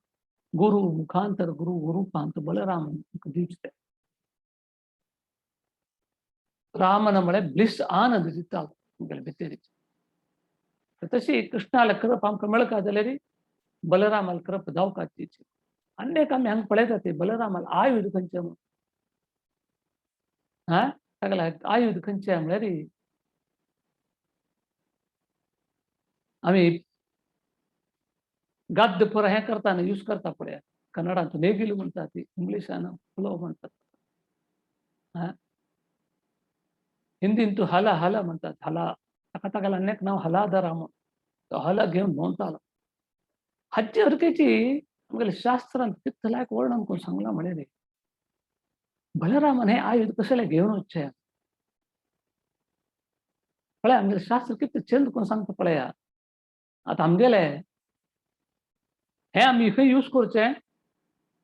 A: गुरू मुखांतर गुरू रुपांत बलराम आमकां दिवचें तें. रामन म्हळ्यार ब्लिस आनंद दिता आमगेले भितर. तशी कृष्णाले कृप आमकां मेळका जाल्यार बलरामाल कृप जावका. आनी एक आमी हांगा पळयता ते बलरामाल आयुध खंयचें म्हूण. हा, तागेलें आयुध खंयचें म्हळ्यार आमी गाद्य पुरा हें करता न्हू, यूज करता पळया, कन्नडांत नेगिल म्हणटा ती, इंग्लिशान फ्लो म्हणटात, हा, हिंदीन तूं हला हला म्हणटात, हला ताका तागेलें आनी एक नांव हलाधरा म्हूण. तो हला घेवन भोंवतालो. हाचे हरकेची आमगेले शास्त्रान कितल्याक वर्णन करून सांगलां म्हळें रे. बलरामान हें आयुध कसलें घेवन वचचें पळया, आमगेलें शास्त्र कितलें चंद करून सांगता पळया. आतां आमगेलें हें आमी खंय यूज करचें,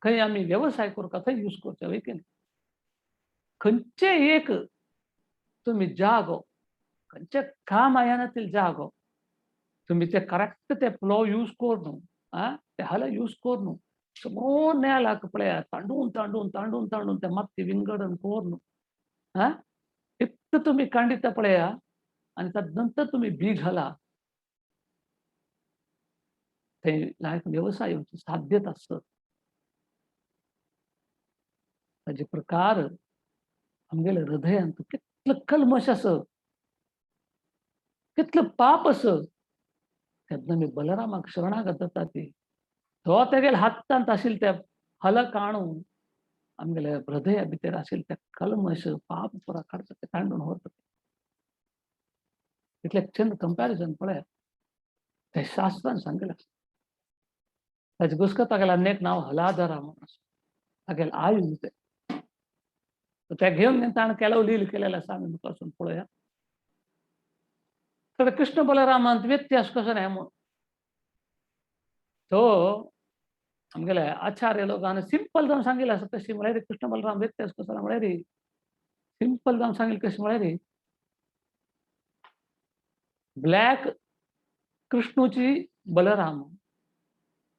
A: खंय आमी वेवसाय करता थंय यूज करचें, हय की न्ही? खंयचें एक तुमी जागो खंयचे काम आयनातील जागो तुमी ते करेक्ट ते प्लो यूज करून आ ते हल यूज करून समोर नेलाक पळया तांडून तांडून तांडून तांडून ते माती विंगडन करून आ इतलें तुमी कांडिता पळया आनी तद नंतर तुमी बी घाला ते लायक व्यवसाय साध्यता आसत. ताजे प्रकार आमगेले हृदयांत कितलं कल्मश आस, कितलं पाप आस, तेन्ना आमी बलरामाक शरणागत जाता ती तो तेगेले हातांत आशिल्ले ते हल काणून आमगेले हृदया भितर आशिल्ले ते कल्मश पाप पुरा काडटा, ते कांडून व्हरता. इतलें चंद कंपॅरिजन पळयात, ते शास्त्रान सांगिल्लें आसा. ताजे घुसको तागेलें आनी एक नांव हलाधरा म्हणून आसा, तागेलें आयुध तें. ते घेवन ताणें केलो लील केलेलें आसा, आमी मुखार पळोवया. तर कृष्ण बलरामांत व्यत्यास कसो न्हय म्हूण तो आमगेले आचार्य लोकांनी सिंपल जावन सांगिल्लें आसा. कशी म्हळ्यार कृष्ण बलराम व्यत्यास कसो ना म्हळ्यार सिंपल जावन सांगिल्लें कशें म्हळ्यार ब्लॅक कृष्णूची बलराम,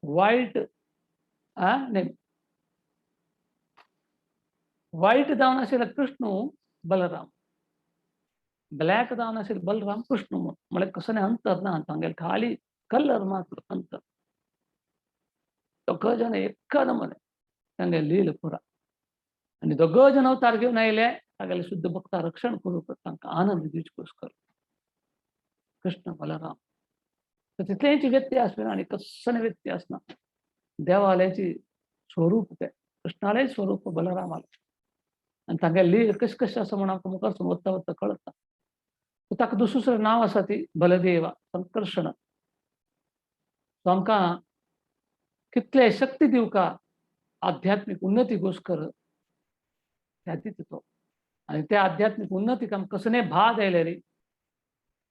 A: वायट न्ही वायट जावन आशिल्लो कृष्णू बलराम, ब्लॅक जावन आशिल्लो बलराम कृष्णू म्हूण. म्हळ्यार कसलें अंतर ना तांगेलें, खाली कलर मात्र अंतर. दोग जाण एका नमुने तांगेलें लील पुरा. आनी दोग जाण अवतार घेवन आयले तागेले शुद्ध भक्ता रक्षण करूंक, तांकां आनंद दिवचे कृष्ण बलराम. तर तितलेंच व्यत्यास ना आनी कसलें व्यत्यास ना. देवाल्याची स्वरूप तें, कृष्णालें स्वरूप बलरामालें. आनी तांगेलें लील कशें कशें आसा म्हूण आमकां मुखार वता वता कळटा. ताका दुसरें नांव आसा ती बलदेवा संकर्षण. तो आमकां कितले शक्ती दिवका आध्यात्मीक उन्नती गोस्कर त्या दिता तो. आनी त्या आध्यात्मीक उन्नतीक आमकां कसलें भाद आयलें रे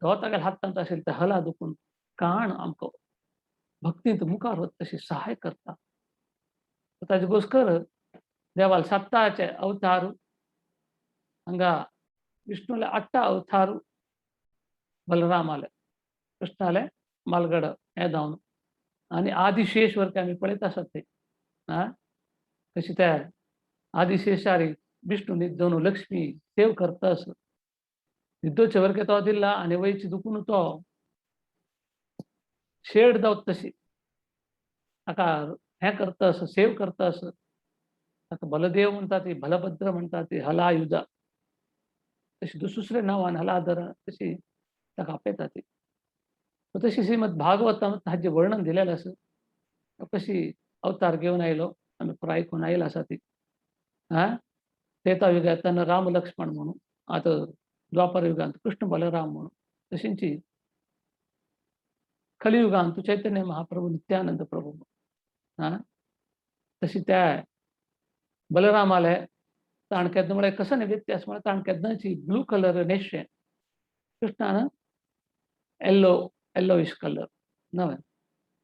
A: तो तागेल्या हातांत आशिल्लें तें हला दुखून काण आमकां भक्तींत मुखार वता तशी सहाय करता. ताजे गोस्कर देवाल सत्ताचे अवतार हांगा विष्णूले 8 अवतार बलरामाले कृष्णाले मालगड हे जावन आनी आदिशेष वरती आमी पळयत आसात ते कशी त्या आदिशेषारी विष्णू न्हिदोवन लक्ष्मी सेव करता आस न्हिदोचे वरके तो दिला आनी वयची दुखून तो शेड जावत तशी ताका हें करता आस सेव करता आस. ताका बलदेव म्हणटा ती, बलभद्र म्हणटा ती, हलायुधा तशी दुसरे नांवान हलाधर तशी ताका आपयता ती. तशी श्रीमद भागवतांत हाजें वर्णन दिलेलें आसा. कशी अवतार घेवन आयलो आमी पुराय आयकून आयला आसा ती. त्रेता युगांत राम लक्ष्मण म्हणून, आतां द्वापर युगांत कृष्ण बलराम म्हणून, तशींची कलियुगांत चैतन्य महाप्रभू नित्यानंद प्रभू. तशी त्या बलरामाले ताण केन्ना म्हळ्यार कसो न्ही व्यत्यास म्हळ्यार ताण केन्नाची ब्लू कलर न्हेसचें, कृष्णान येल्लो येल्लोइश कलर नवें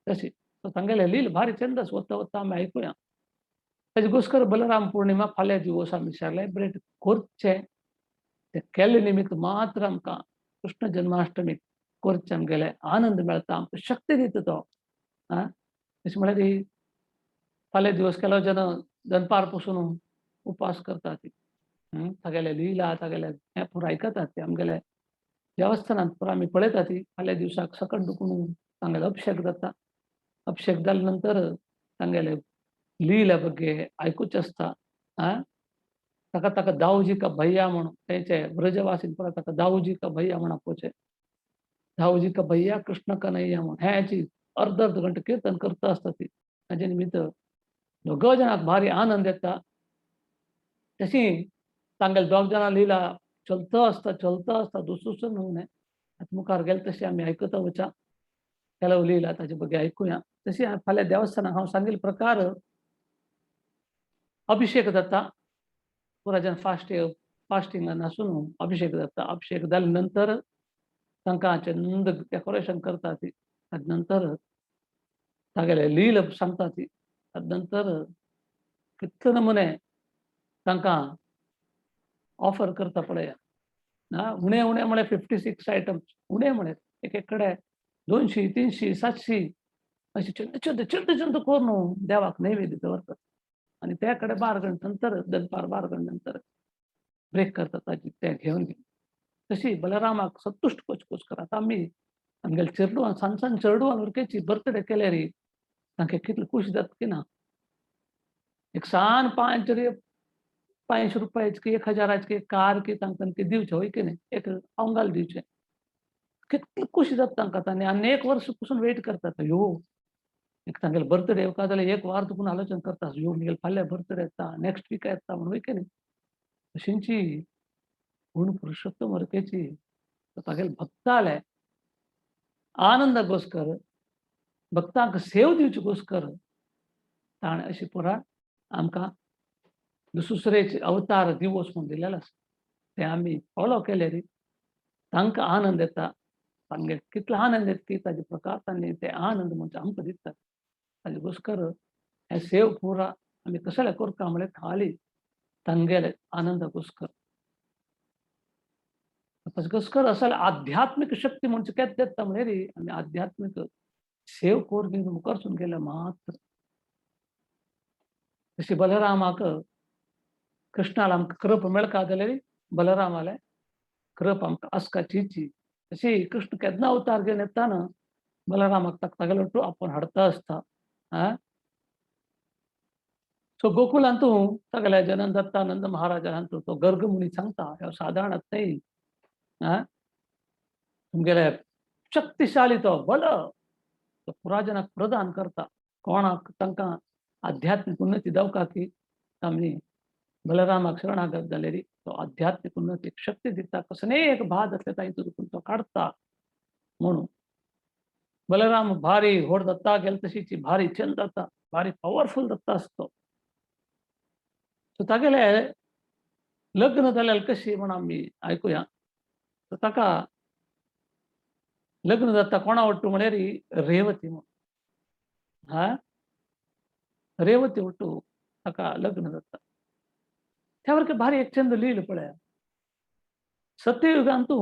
A: तशी. सो तांगेलें लील भारी चंद आसा, वता वता आमी आयकुया. ताजे गोस्कर बलराम पौर्णिमा फाल्यां दिवस आमी सेलेब्रेट करचें. ते केल्ले निमित्त मात्र आमकां कृष्ण जन्माष्टमी करचें आमगेले आनंद मेळटा, आमकां शक्ती दिता तो. तशें म्हळ्यार फाल्यां दिवस केलो जेन्ना दनपार पसून उपास करता ती तागेले लिला तागेले हें पुराय आयकतात ते आमगेले देवस्थानांत पुराय आमी पळयता ती. फाल्यां दिवसाक सकट दुखून तांगेलो अभिशेक जाता. अभिशेक जाले नंतर तांगेले लीला बग्गे आयकुचें आसता. ताका ताका दाऊजी का भैया म्हणून तेंचे ब्रजवासीन पुराय ताका दाऊजी का भैया म्हूण आपोवचें. दाऊजी का भैया कृष्ण कन्हैया म्हूण हें अर्द अर्द घंटे कीर्तन करता आसता ती. ताजे निमित्त दोग जाणांक भारी आनंद येता. तशी तांगेले दोग जाणां लिला चलता आसता चलता आसता दुसरो न्हू. आतां मुखार गेले तशी आमी आयकता वचा केलो लिला ताजे बगे आयकुया. तशी फाल्यां देवस्थानाक हांव सांगिल्ले प्रकार अभिशेक जाता. पुराय जन फास्टिंगान आसून अभिशेक जाता. अभिशेक जाले नंतर तांकां चंद डेकोरेशन करता ती. ताजे नंतर तागेले लील सांगता ती. ताजे नंतर कितले नमुने तांकां ऑफर करता पळया. उणे उणे म्हळ्यार 56 आयटम्स उणे म्हळ्यार एक एक कडेन 200 300 700 अशें चंद चंद चंद चंद करून देवाक नैवेद्य दवरतात. आनी त्या कडेन 12 गंटे नंतर दनपार 12 गंटे नंतर ब्रेक करतात ताजी ते घेवन घेवन. तशी बलरामाक संतुश्ट कोच कोच करात. आमी आमगेले चेडवान सान सान चेडवान उरकेची बर्थडे केल्यार तांकां कितली खुशी जाता की ना. एक सान 500 रुपयाची की 1000 की कार की तांकां ती दिवचे होय की न्ही, एक अंगाल दिवचे, कितली खुशी जाता तांकां. तांणी आनी एक वर्स पसून वेट करतात यो एक तांगेले बर्थडे येवका जाल्यार एक वार तुकून आलोचन करता यो म्हगेले फाल्यां बर्थडे येता नेक्स्ट वीक येता म्हणून होय की न्ही. अशींची पूर्ण पुरुषोत्तम वरकेची तागेले भक्ताले आनंदागोस्कर भक्तांक सेव दिवची गोस्कर ताणें अशी पुरा आमकां दुसरेचे अवतार दिवस म्हूण दिलेलो आसा. ते आमी फॉलो केले तांकां आनंद येता. तांगे कितलो आनंद येता की ताजे प्रकार तांणी ते आनंद म्हणजे आमकां दितात. ताजे गोस्कर हे सेव पुरा आमी कसले करता म्हळ्यार खाली तांगेले आनंदागोस्कर. गोस्कर असल आध्यात्मिक शक्ती म्हणजे केन्ना देता म्हळ्यार आमी आध्यात्मिक सेव करून मुखारसून गेले मात्र. तशी बलरामाक कृष्णाला आमकां कृप मेळका जाल्यार बलरामाले कृप आमकां आसकाचीची. तशी कृष्ण केन्ना अवतार घेवन येता ना बलरामाक तागेलो टू आपोवन हाडता आसता. सो गोकुलांतू सगळ्या जनन दत्तानंद महाराजांतू तो गर्ग मुनी सांगता ह्यो साधारण न्हय. तुमगेले शक्तिशाली तो बल तो पुराजनाक प्रदान करता. कोणाक तांकां आध्यात्मिक उन्नती जावका की आमी बलरामाक शरणागत जाल्यार तो आध्यात्मिक उन्नती शक्ती दिता. कसलेय एक भाद आसले तातूंत तो काडटा म्हणून बलराम भारी व्हड दत्ता गेले तशीची भारी चंद जाता, भारी पावरफूल दत्ता आसतो. सो तागेले लग्न जाल्यार कशी म्हण आमी आयकुया. सो ताका लग्न जाता कोणा वट्टू म्हळ्यार रेवती म्हूण. हा रेवती वट्टू ताका लग्न जाता. त्या वरके भारी एक चंद लील पळया. सत्ययुगांतू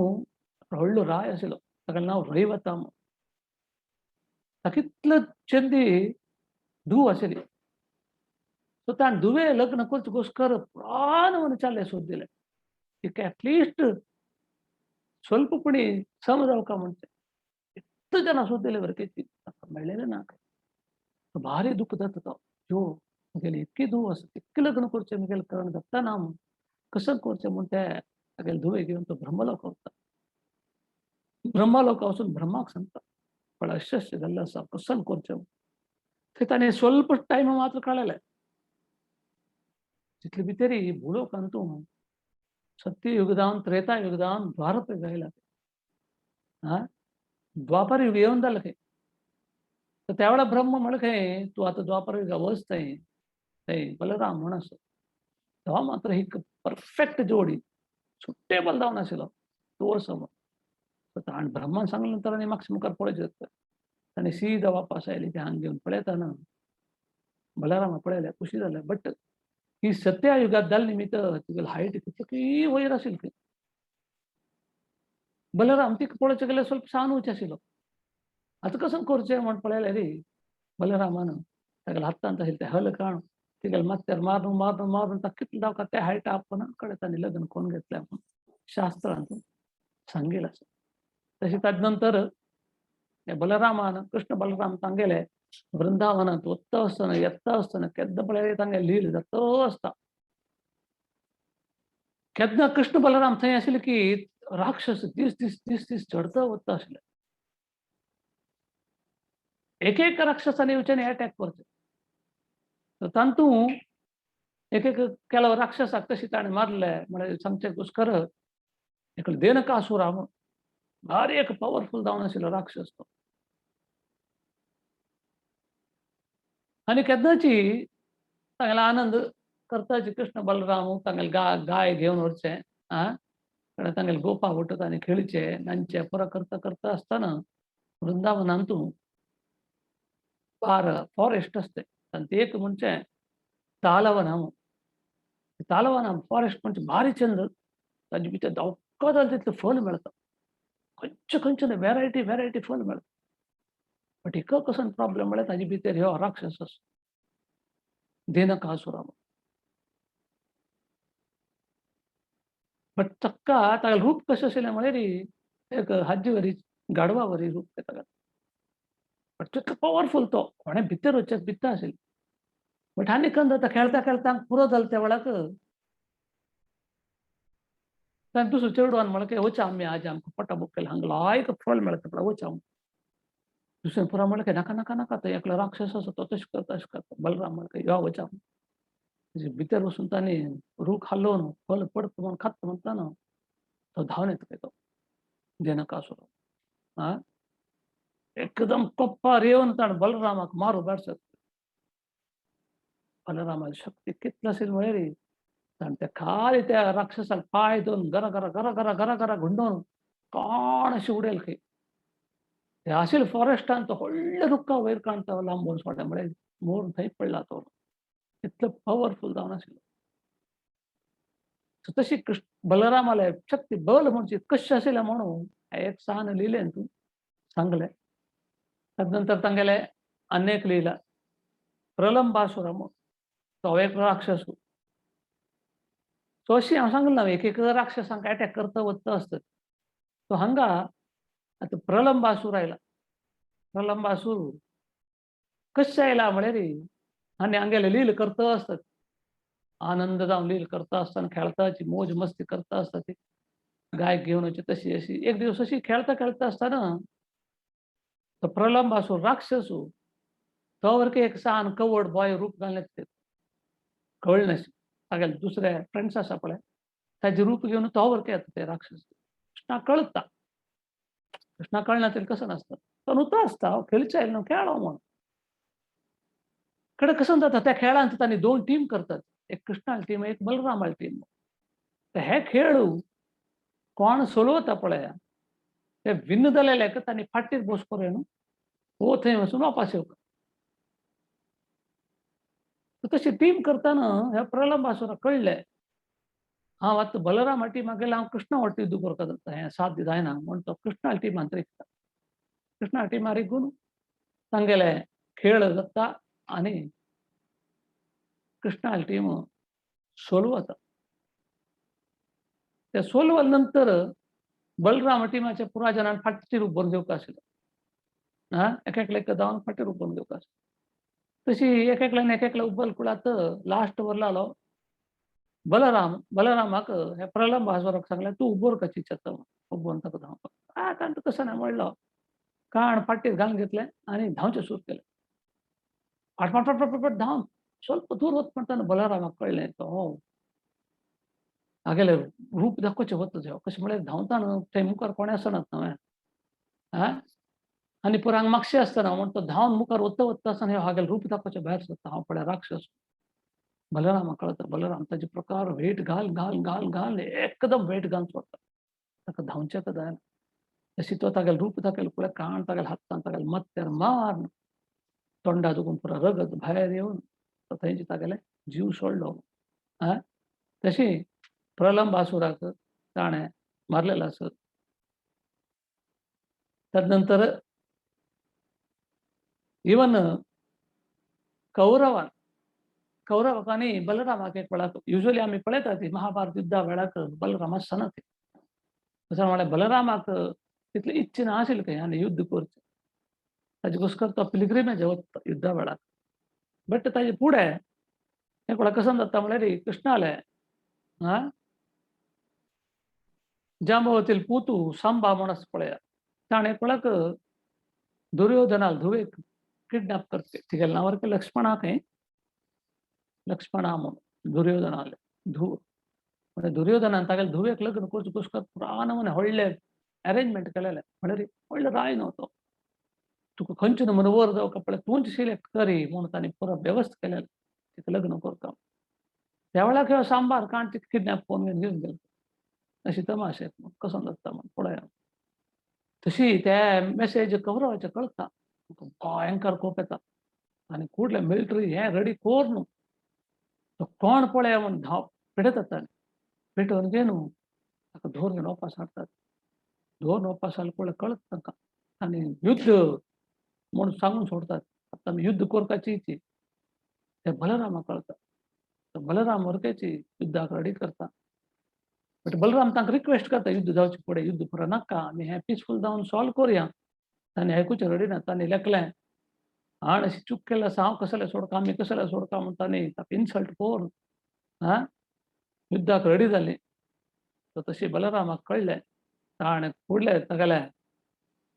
A: व्हडलो राय आशिल्लो ताका नांव रैवता म्हूण. ताका कितलो चंदी धूव आशिल्ली. सो ताणें धुवे लग्न करचे गोस्कर प्राण म्हूण चाले सोद दिले तिका एटलिस्ट स्वल्पपणी सम जावका म्हणचे इतले जाणां सोद दिले वरकेची ताका मेळ्ळेलें ना. भारी दुःख जाता तो यो म्हगेली इतकी धूव आसा इतकें लग्न करचें म्हगेलें करण जाता ना म्हूण कसं करचें म्हूण ते तागेले धुवे घेवन तो ब्रह्मलोक वता. ब्रह्मलोका वचून ब्रह्माक सांगता पण अशें अशें जाल्लें आसा कसं करचें. थंय ताणें स्वल्प टायम मात्र काडलेले तितले भितरी भूलोकांतू सत्ययुग जावन त्रेतायुग जावन द्वारप आयला. हा द्वापर युग येवन जालें खंय. तर त्या वेळार ब्रह्म म्हणलें खंय तूं आतां द्वापर युगा वच थंय थंय बलराम म्हूण आसा तो मात्र ही परफेक्ट जोडी सुटेबल जावन आशिल्लो तूं वच म्हूण. ताणें ब्रह्मान सांगलें नंतर आनी मातशें मुखार पळोवचें जाता. ताणें सीधा वापस आयली ते हांग घेवन पळयता ना बलरामा पळयलें खुशी जालें. बट he सत्यायुगात जाल्ले निमित्त तुगेली हायट कितली वयर आशिल्ली खंय. बलराम तिका पळोवचें गेल्यार स्वल्प सान उंच आशिल्लो. आतां कसं करचें म्हण पळयलें रे बलरामान तागेल्या हातांत आशिल्लें तें हल काण तिगेल्या माथ्यार मारून मारून मारून ताका कितलें दावका त्या हायटा आपोवन कडेन ताणें लग्न कोण घेतलें म्हूण शास्त्रांत सांगेल आसा. तशें ताजे नंतर बलरामान कृष्ण बलराम तांगेले वृंदावनांत वता आसतना येता आसतना केन्ना पळयल्यार तांगेले लील जाता आसता. केन्ना कृष्ण बलराम थंय आशिल्ले की राक्षस दीस दीस दीस दीस चडता वता आशिल्ले. एक एक राक्षसांनी येवच्यानी अटॅक करचे. तर तातूंत एक एक केलो राक्षसाक तशी ताणें मारले म्हळ्यार सांगचें घुसकर एकलो देनकासुरा म्हूण भारी एक पावरफूल जावन आशिल्लो राक्षस तो. आनी केन्नाची तागेलो आनंद करताची कृष्ण बलराम तांगेले गाय घेवन व्हरचें आं तांगेले गोपा वटत आनी खेळचे नांचे पुरो करता करता आसतना वृंदावनांतू फार फॉरेस्ट असते आणि एक म्हणजे तालवनाम तालवनाम फॉरेस्ट म्हणजे भारी चंद ताजे भितर जालें तितलें फल मेळटा, खंयचे खंयचे व्हेरायटी व्हेरायटी फल मेळटा. बट हिका कसो प्रॉब्लेम म्हळ्यार ताजे भितर ह्यो राक्षस आसा धेनकासुरा. बट ताका तागेलें रूप कशें आशिल्लें म्हळ्यार एक हाजी वरी गाडवा वरी रूप तें तागेलें. बट तितलो पॉवरफूल तो, कोणें भितर वचचें भित्ता आशिल्लें. बट आनी कंद जाता खेळता खेळता पुरो जालें त्या वेळाक ताणें दुसरो चेडवान म्हणलें की वचा आमी आज आमकां पोटा बुकेल हांगा लायक फळ मेळटा पळय वचा. दुसरें पुरा म्हणलें की नाका नाका नाका, तो एकलो राक्षस आसा तो तशें करता तशें करता. बलराम म्हणलें की यो वचा. भितर वचून ताणें रूख हालोवन फळ पडटा म्हणून खाता म्हणटा न्हू तो धांवन येता तो धेनकासुर. आं एकदम कोप्पार येवन ताणें बलरामाक मारू भायर. बलरामाची शक्ती कितली आशिल्ली म्हळ्यार ताणें त्या खाली त्या राक्षसाक पांय दोन गरा गरा गरा गरा गरा गरा गुंडोवन कोण अशी उडयल खंय. ते आशिल्ले फॉरेस्टान तो व्हडले रुखा वयर काडटा लांबून सोडलें म्हळ्यार मोरून थंय पडला तो, इतलो पॉवरफूल जावन आशिल्लो. तशी कृष्ण बलरामाले शक्ती बल म्हणजे कशें आशिल्लें म्हणून एक सान लिहिलें तूं सांगलें. तदनंतर तांगेले अनेक लिहिला प्रलंबासुर म्हणून तो एक राक्षस. तो अशी हांव सांगलें ना एक एक राक्षसांक अटॅक करता वता आसता. तो हांगा आतां प्रलंबासूर आयला. प्रलंबासूर कशें आयला म्हळ्यार आनी हांगेले लील करता आसतात, आनंद जावन लील करता आसतना खेळताची मोज मस्ती करता आसता ती गाय घेवन वचची तशी अशी एक दिवस अशी खेळता खेळता आसतना तो प्रलंबासूर राक्षस तो वरके एक सान कवड बॉय रूप घालून कळ्ळें तागेले दुसरे फ्रेंड्स आसा पळय ताजें रूप घेवन तो वरके येता ते राक्षस. कृष्णा कळटा, कृष्णा कळना तरी कसं नासता, तो नुतो आसता खेळचे आयलो न्हू खेळो म्हणून. कडे कसं जाता त्या खेळांत तांणी दोन टीम करतात, एक कृष्णाली टीम एक बलरामाली टीम. तर हे खेळ कोण सोलवता पळय ते विन जालेले तांणी फाटीर बसको न्हू हो थंय वचून वापस येवंक. तशी टीम करतना ह्या प्रलंबासुराक कळ्ळें हांव आतां बलरामा टिमाक गेल्यार हांव कृष्णा वाटी दुखोर जाता हें साध्य जायना म्हूण तो कृष्णा टिमान रिगता. कृष्णा टिमा रिगून तांगेले खेळ जाता आनी कृष्णा टीम सोल्व जाता. ते सोल्व नंतर बलराम टिमाच्या पुरा जणांक फाटीर उबोवन घेवंक आशिल्लें. आं एक एकल्याक धांवन फाटीर उबोवन घेवंक आशिल्लें. तशी एक एकल्यान एक एकल्या उबल कुळात लास्ट उरलालो बलराम. बलरामाक हे प्रलंबासुराक सांगलें तूं उबोर कशी चेता उबोवन ताका धांवपाक. आं ताणें तशें ना म्हणलो काण फाटीर घालून घेतलें आनी धांवचें सुरू केलें. फाट फाट फाट फाट फाट धांवन स्वल्प दूर वत म्हणटा बलरामाक कळ्ळें तो हो हागेलें रूप दाखोवचें वता कशें म्हळ्यार धांवता न्हू थंय मुखार कोणें आसनात न्हय आं आनी पुरांक मागशें आसतना म्हूण तो धांवन मुखार वता वता आसतना हागेलें रूप दाखोवचें भायर सरता हांव पळय राक्षस. बलरामाक कळटा बलराम ताजे प्रकार वेट घाल घाल घाल घाल एकदम वेट घालून सोडटा ताका धांवचें जायना. तशी तो तागेलें रूप दाखयलें पळय काण तागेल्या हातान तागेल्या मत्त्यार मार तोंडा दुखून पुरा रगत भायर येवन तो थंयचे तागेलें जीव सोडलो. आं तशी प्रलंबासुराक ताणें मारलेलो आसत. तदनंतर इवन कौरवान कौरवाक आनी बलरामाक एक वेळाक युजली आमी पळयतात ती महाभारत युद्धा वेळाक बलराम आसना ती तशें म्हळ्यार बलरामाक तितली इच्छा ना आशिल्ली खंय आनी युद्ध करचें ताजे गोस्कर तो पिलग्रिमेज वता युद्धा वेळार. बट ताजे फुडें एक वेळा कसं जाता म्हळ्यार कृष्णाले आं जांबवतील पुतू सांबा म्हूण आसा पळया ताणें एक वेळाक दुर्योधनाल धुवेक किडनॅप करचे तिगेलें नांव सारकें लक्ष्मणा खंय लक्ष्मणा म्हणून दुर्योधनाले धूव. म्हणजे दुर्योधनान तागेले धुवेक लग्न करचें गोस्कर पुराण म्हण व्हडलें अरेंजमेंट केलेलें म्हळ्यार व्हडलो राय न्हू तो तुका खंयचे म्हण वर जावं पळय तूंच सिलेक्ट करी म्हणून ताणें पुरो वेवस्था केलेलें तिका लग्न करता. त्या वेळार ह्यो सांबार काण तिका किडनॅप करून घेवन गेलो अशी तमाशे कसो जाता म्हण पळया. तशी ते मेसेज कौरवाचे कळटा भयंकर कोप येता आनी कुडले मिलिटरी हें रेडी करून तो कोण पळया म्हूण धांव पेटयतात ताणें पेटोवन घेवन ताका धरून घेवन वापस हाडटात. धरून वापस हाडले पळय कळत तांकां आनी युद्ध म्हूण सांगून सोडतात. आतां आमी युद्ध करपाची ती ते बलरामाक कळटा. बलराम वरकेची युद्धाक रेडी करता. बट बलराम तांकां रिक्वेस्ट करता युद्ध जावचे फुडें युद्ध पुरो नाका, आमी हें पिसफूल जावन सॉल्व करुया. तांणी आयकुचें रेडी ना. तांणी लेखलें हाण अशी चूक केल्ली आसा, हांव कसलें सोडका, आमी कसलें सोडका म्हूण तांणी ताका इन्सल्ट करून आं युद्धाक रेडी जाली. तर तशी बलरामाक कळ्ळें, ताणें फुडलें तागेलें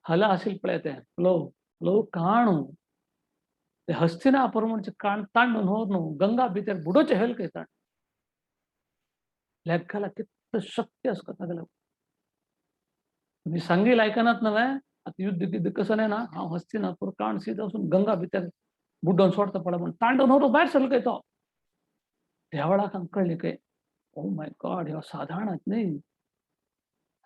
A: हला आशिल्लें पळय तें प्लोव प्लोव काणू ते हस्तिनापूर म्हणचे काण तांडून व्हरून गंगा भितर बुडोवचें हेल खंय ताणें. लेखाला कितलो शक्ती आसता तागेल्या. तुमी सांगील आयकनात न्हय, आतां युद्ध गिद्ध कसो ना, हांव हस्तिनापूर काण सीधा वचून गंगा भितर बुडोवन सोडता पळय म्हूण तांडून व्हरून भायर सरलो खंय तो. त्या वेळाक आमकां कळ्ळें खंय, ओ my God, ह्यो सादारण न्हय,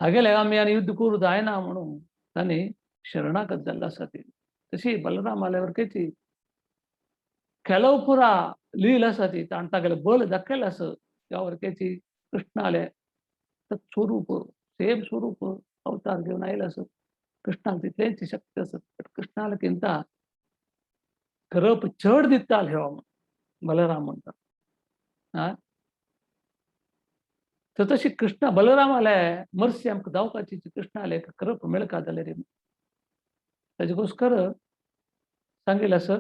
A: हागेले आमी आनी युद्ध करूं जायना म्हणून तांणी शरणागत जाल्लो आसा ती. तशी बलरामाल्या वरकेची ಕೆಲವು ಪುರ लील आसा ती, ताणें तागेलें बल दाखयलें आसा. त्या वरकेची कृष्णाले स्वरूप सेम स्वरूप अवतार घेवन आयले आसा. कृष्णाक तितलेंच शक्ती आसा. बट कृष्णाला किंता करप चड दिता ह्यो बलराम म्हणटा. आं तर तशी कृष्णा बलरामाले मर्सी आमकां जावपाची कृष्णाले करप मेळका जाल्यार रे. ताजे गोस्कर सांगिल्लें आसा.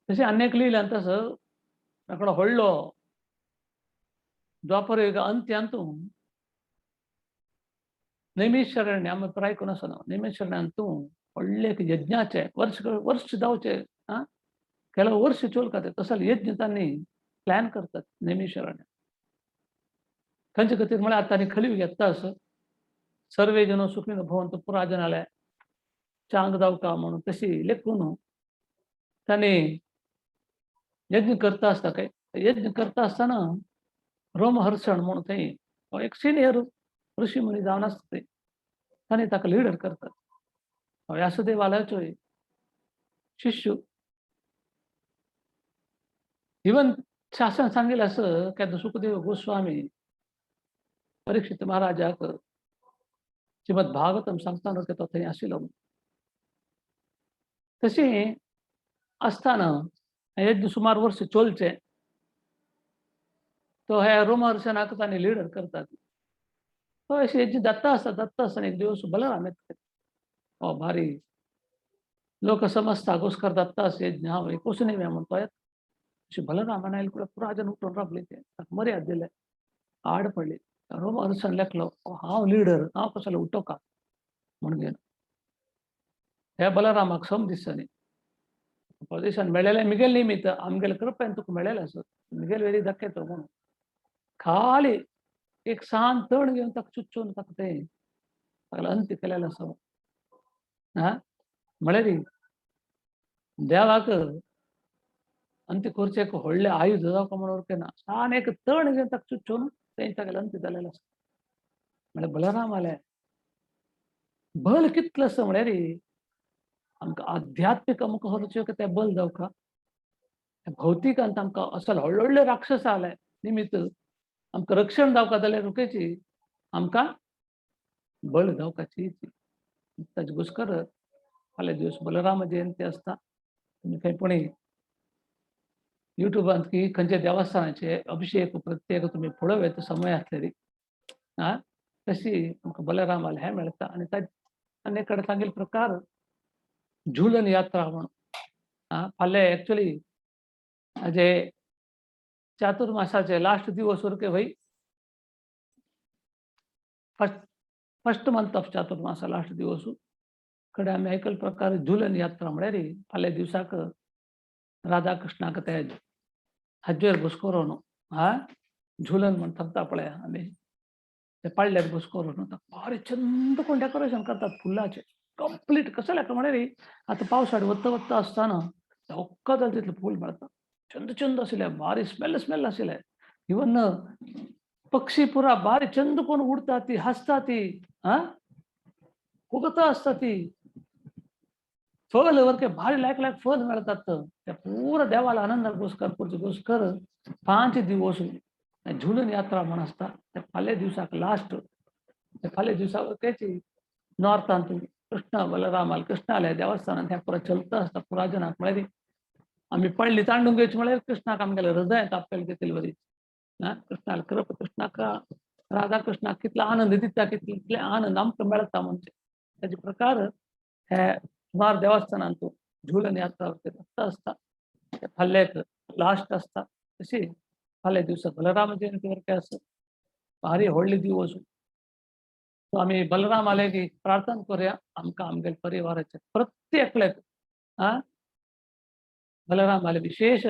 A: तशें आनी एक लिहिल्यान तसो आंकडो व्हडलो द्वापर युग अंत्यांतू नैमिषारण्य आमी प्राय आयकून आसना. नैमिषारण्यांतू व्हडलें एक यज्ञाचें वर्स वर्स जावचें आं ಕೆಲವು वर्स चोलका ते तसले यज्ञ तांणी प्लॅन करतात नैमिषारण्य. तांचे खातीर म्हळ्यार आतां तांणी खली घेता असो सर्वे जन सुखिनो भवन्तु पुरा जनाले चांग जावका म्हणून तशी लेखून तांणी यज्ञ करता आसता काय. यज्ञ करता आसतना रोमहर्षण म्हणून थंय एक सिनियर ऋषी मुनी जावन आसता ते, तांणी ताका लिडर करतात. व्यासदेवाल्याचो शिष्य. इवन शासन सांगितलं असं की सुखदेव गोस्वामी परीक्षित महाराजाक श्रीमद भागवतम सांगताना तो थंय आशिल्लो. तशें आसतना यज्ञ सुमार वर्स चोलचे तो ह्या रोमहर्षणाक तांणी लिडर करतात. तो अशें यज्ञ जाता आसता जाता आसतना एक दिवस बलराम येता. हो भारी लोक समजता गोस्कर दत्ता अस यज्ञ हांव एकूच न्ही म्हणतो येता. अशें बलरामान आयले कुडे पुरा जन उठून रावले ते ताका मर्याद दिले आड पडली. रोमहर्षण लेखलो हांव लिडर, हांव कसलो उठोका म्हण घेवन ह्या बलरामाक सम दिसता. पोझिशन मेळ्ळेलें मिगेल निमित्त आमगेले कृपेन तुका मेळ्ळेलें आसा, मिगेल वेरी दाखयतो म्हणून खाली एक सान तण घेवन ताका चुच्चून ताका तें ताका अंत केलेलो आसा. आं म्हळ्यार देवाक अंत करचें एक व्हडलें आयुध जावका म्हणून ना, सान एक तण घेवन ताका चुच्चून तें तागेलें अंत जालेलो आसा. म्हळ्यार बलरामालें बल कितलें आसा म्हळ्यार आमकां आध्यात्मीक अमुक व्हरचें तें बल जावका, भौतिकांत आमकां असल व्हडले व्हडले राक्षस आले निमित्त आमकां रक्षण जावका जाल्यार रोखेची आमकां बळ जावकाची. ताजे गोस्कर फाल्यां दिवस बलराम जयंती आसता. तुमी खंय पुणी युट्यूबांत की खंयच्या देवस्थानाचे अभिषेक प्रत्येक तुमी पळोवं येता समय आसलेली आं तशी आमकां बलरामाले हें मेळटा. आनी ताजे आनी कडेन सांगिल्ले प्रकार झूलन यात्रा म्हणून आं फाल्यां एक्चुअली जे चातुर्मासाचे लास्ट दिवस उरके भाई फर्स्ट मंथ ऑफ चातुर्मासा लास्ट दिवस कडे आमी आयकल प्रकार झूलन यात्रा म्हळ्यार फाल्यां दिवसाक राधा कृष्णाक ते हाजेर बसकोरून हा झूलन म्हण थरता पळय आमी ते पाळल्यार बसकोरून भारी चंद कोण डेकोरेशन करतात फुलाचें कंप्लीट. कसं लागतं म्हळ्यार आतां पावसाळ्यात वत्ता वत्ता आसतना धोक्का जाता तितलें फूल मेळटा, चंद चंद आशिल्लें, भारी स्मेल स्मेल आशिल्लें. इवन पक्षी पुरा भारी चंद कोण उडटा ती हांसता ती आं फुगता आसता ती फल वरके भारी लायक लायक फल मेळतात. त्या पुरा देवाला आनंद गोस्कर पुरचे गोस्कर 5 दिवस झुलन यात्रा म्हण आसता ते फाल्यां दिवसाक लास्ट ते फाल्यां दिवसाक तेची नॉर्थांत कृष्ण बलरामाल कृष्णाल्या देवस्थानात हें पुरा चलता आसता पुरा जनाक म्हळ्यार आमी पडली तांडून घेवची म्हळ्यार कृष्णाक आमगेले हृदयांत आपल्याला घेतली बरी कृष्णाला कृप कृष्णाक राधा कृष्णाक कितलो आनंद दिता कितले आनंद आमकां मेळटा म्हणजे ताजे प्रकार हे सुमार देवस्थानांत झुलन यात्रा आसता आसता फाल्याक लास्ट आसता. तशी फाल्यां दिवसा बलराम जयंती वरके आसा भारी व्हडली दिवस. सो आमी बलराम आले की प्रार्थना करूया आमकां आमगेले परिवाराचे प्रत्येकल्याक बलराम आले विशेष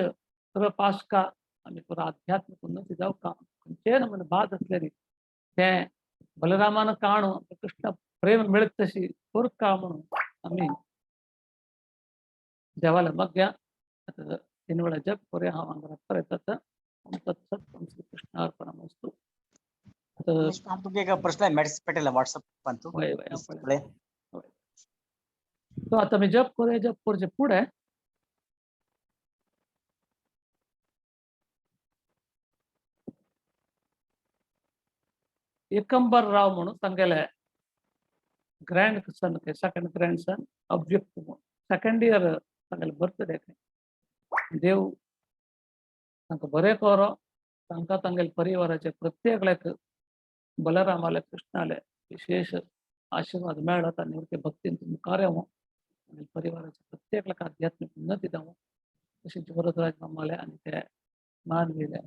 A: कृपासका आमी पुरा आध्यात्मिक उन्नती जावका खंयचेय नमुने बाद आसलेली तें बलरामान काणू कृष्ण प्रेम मेळत तशी कोरका म्हणून आमी देवाला मागया. आतां तीन वेळा जप करूया. हांव हांगा परत येता. ओम तत्सत. ओम श्री कृष्णार्पणमस्तु.
B: तुमगे एक प्रश्न आहे मेसेज पटेल व्हॉट्सअप अंतु.
A: वय वय पळय. सो आतां आमी जप करूया. जप करचे फुडें एकंबर राव म्हणून तांगेले grand son second grand son Avyakt second year तांगेले बर्थडे. देव तांकां बरें करो. तांकां तांगेले परिवाराचे प्रत्येकल्याक बलरामाले कृष्णाले विशेष आशीर्वाद मेळत आनी ते भक्तीन मुखार येवं आनी परिवाराचे प्रत्येकल्याक आध्यात्मीक उन्नती जावं. तशेंच वरदराज मामाले आनी ते मानवीले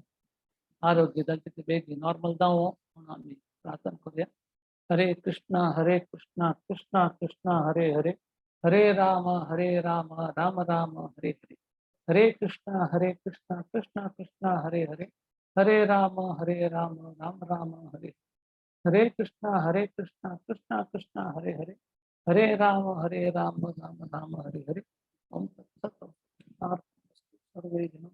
A: आरोग्य जालें ते बेगीन नॉर्मल जावं म्हणून आमी प्रार्थना करूया. हरे कृष्णा हरे कृष्णा कृष्णा कृष्णा हरे हरे हरे राम राम राम हरे हरे हरे कृष्णा कृष्णा कृष्णा हरे हरे हरे राम राम राम हरे हरे कृष्णा कृष्णा कृष्णा हरे हरे हरे राम राम राम हरे हरे. ओम तत्सत. सर्वे जनाः.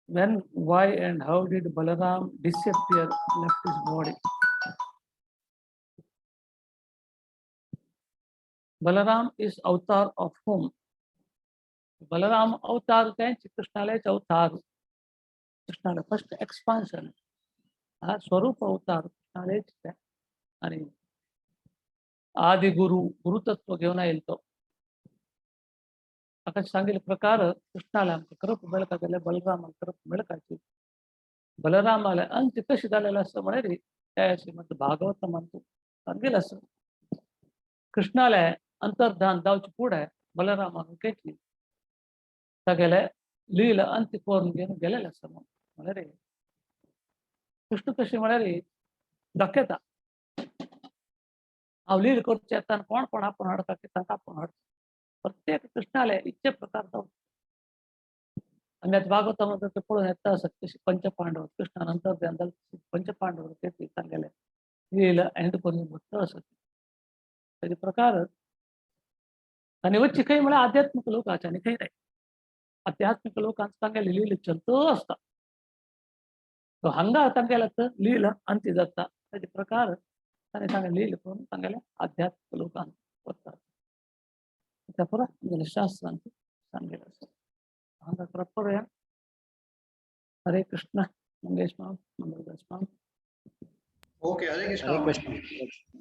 A: When, why, and how did Balaram disappear, left his body? Balaram is avatar of whom? Balaram avatar त्यांचे कृष्णालेच अवतार. कृष्णाला फर्स्ट एक्सपान्शन हा स्वरूप अवतार कृष्णालेच ते. आणि आदि गुरु गुरुतत्व घेवन आयल तो ताका सांगिल्ले प्रकार कृष्णाला आमकां करप मेळका जाल्यार बलरामाक करप मेळकाची. बलरामाले अंत कशें जालेलें आसा म्हळ्यार त्या श्रीमद भागवत सांगिल्लें आसा. कृष्णाले अंतर्धान जावचे फुडें बलरामाक केची तागेले लीला अंत करून घेवन गेलेलें आसा. म्हळ्यार कृष्ण कशें म्हळ्यार दाखयता हांव लील करचें येता आनी कोण कोण आपोवन हाडटा की तांकां आपोवन हाडटा. प्रत्येक कृष्णाले इच्छे प्रकार जावं. आमी आतां भागवतामध्ये ते पळोवन येता आसत कशी पंचपांडव कृष्णा नंतर पंचपांडव ते तांगेले लीला एंड करून भरता आसत ताजे प्रकार. आनी वच्ची खंय म्हळ्यार आध्यात्मीक लोकांचे आनी खंय न्हय. आध्यात्मीक लोकांक तांगेले लीला चलतो आसता. तो हांगा तांगेले लीला अंती जाता ताजे प्रकार आनी तांगेले लीला करून तांगेले आध्यात्मीक लोकांक वतात. त्या पुरा आमगेले शास्त्रांत सांगिल्लें आसा. हांगा प्रॉपर हरे कृष्ण. मंगेश माम, मंगलदास माम.
C: ओके, हरे कृष्ण.
B: हरे कृष्ण.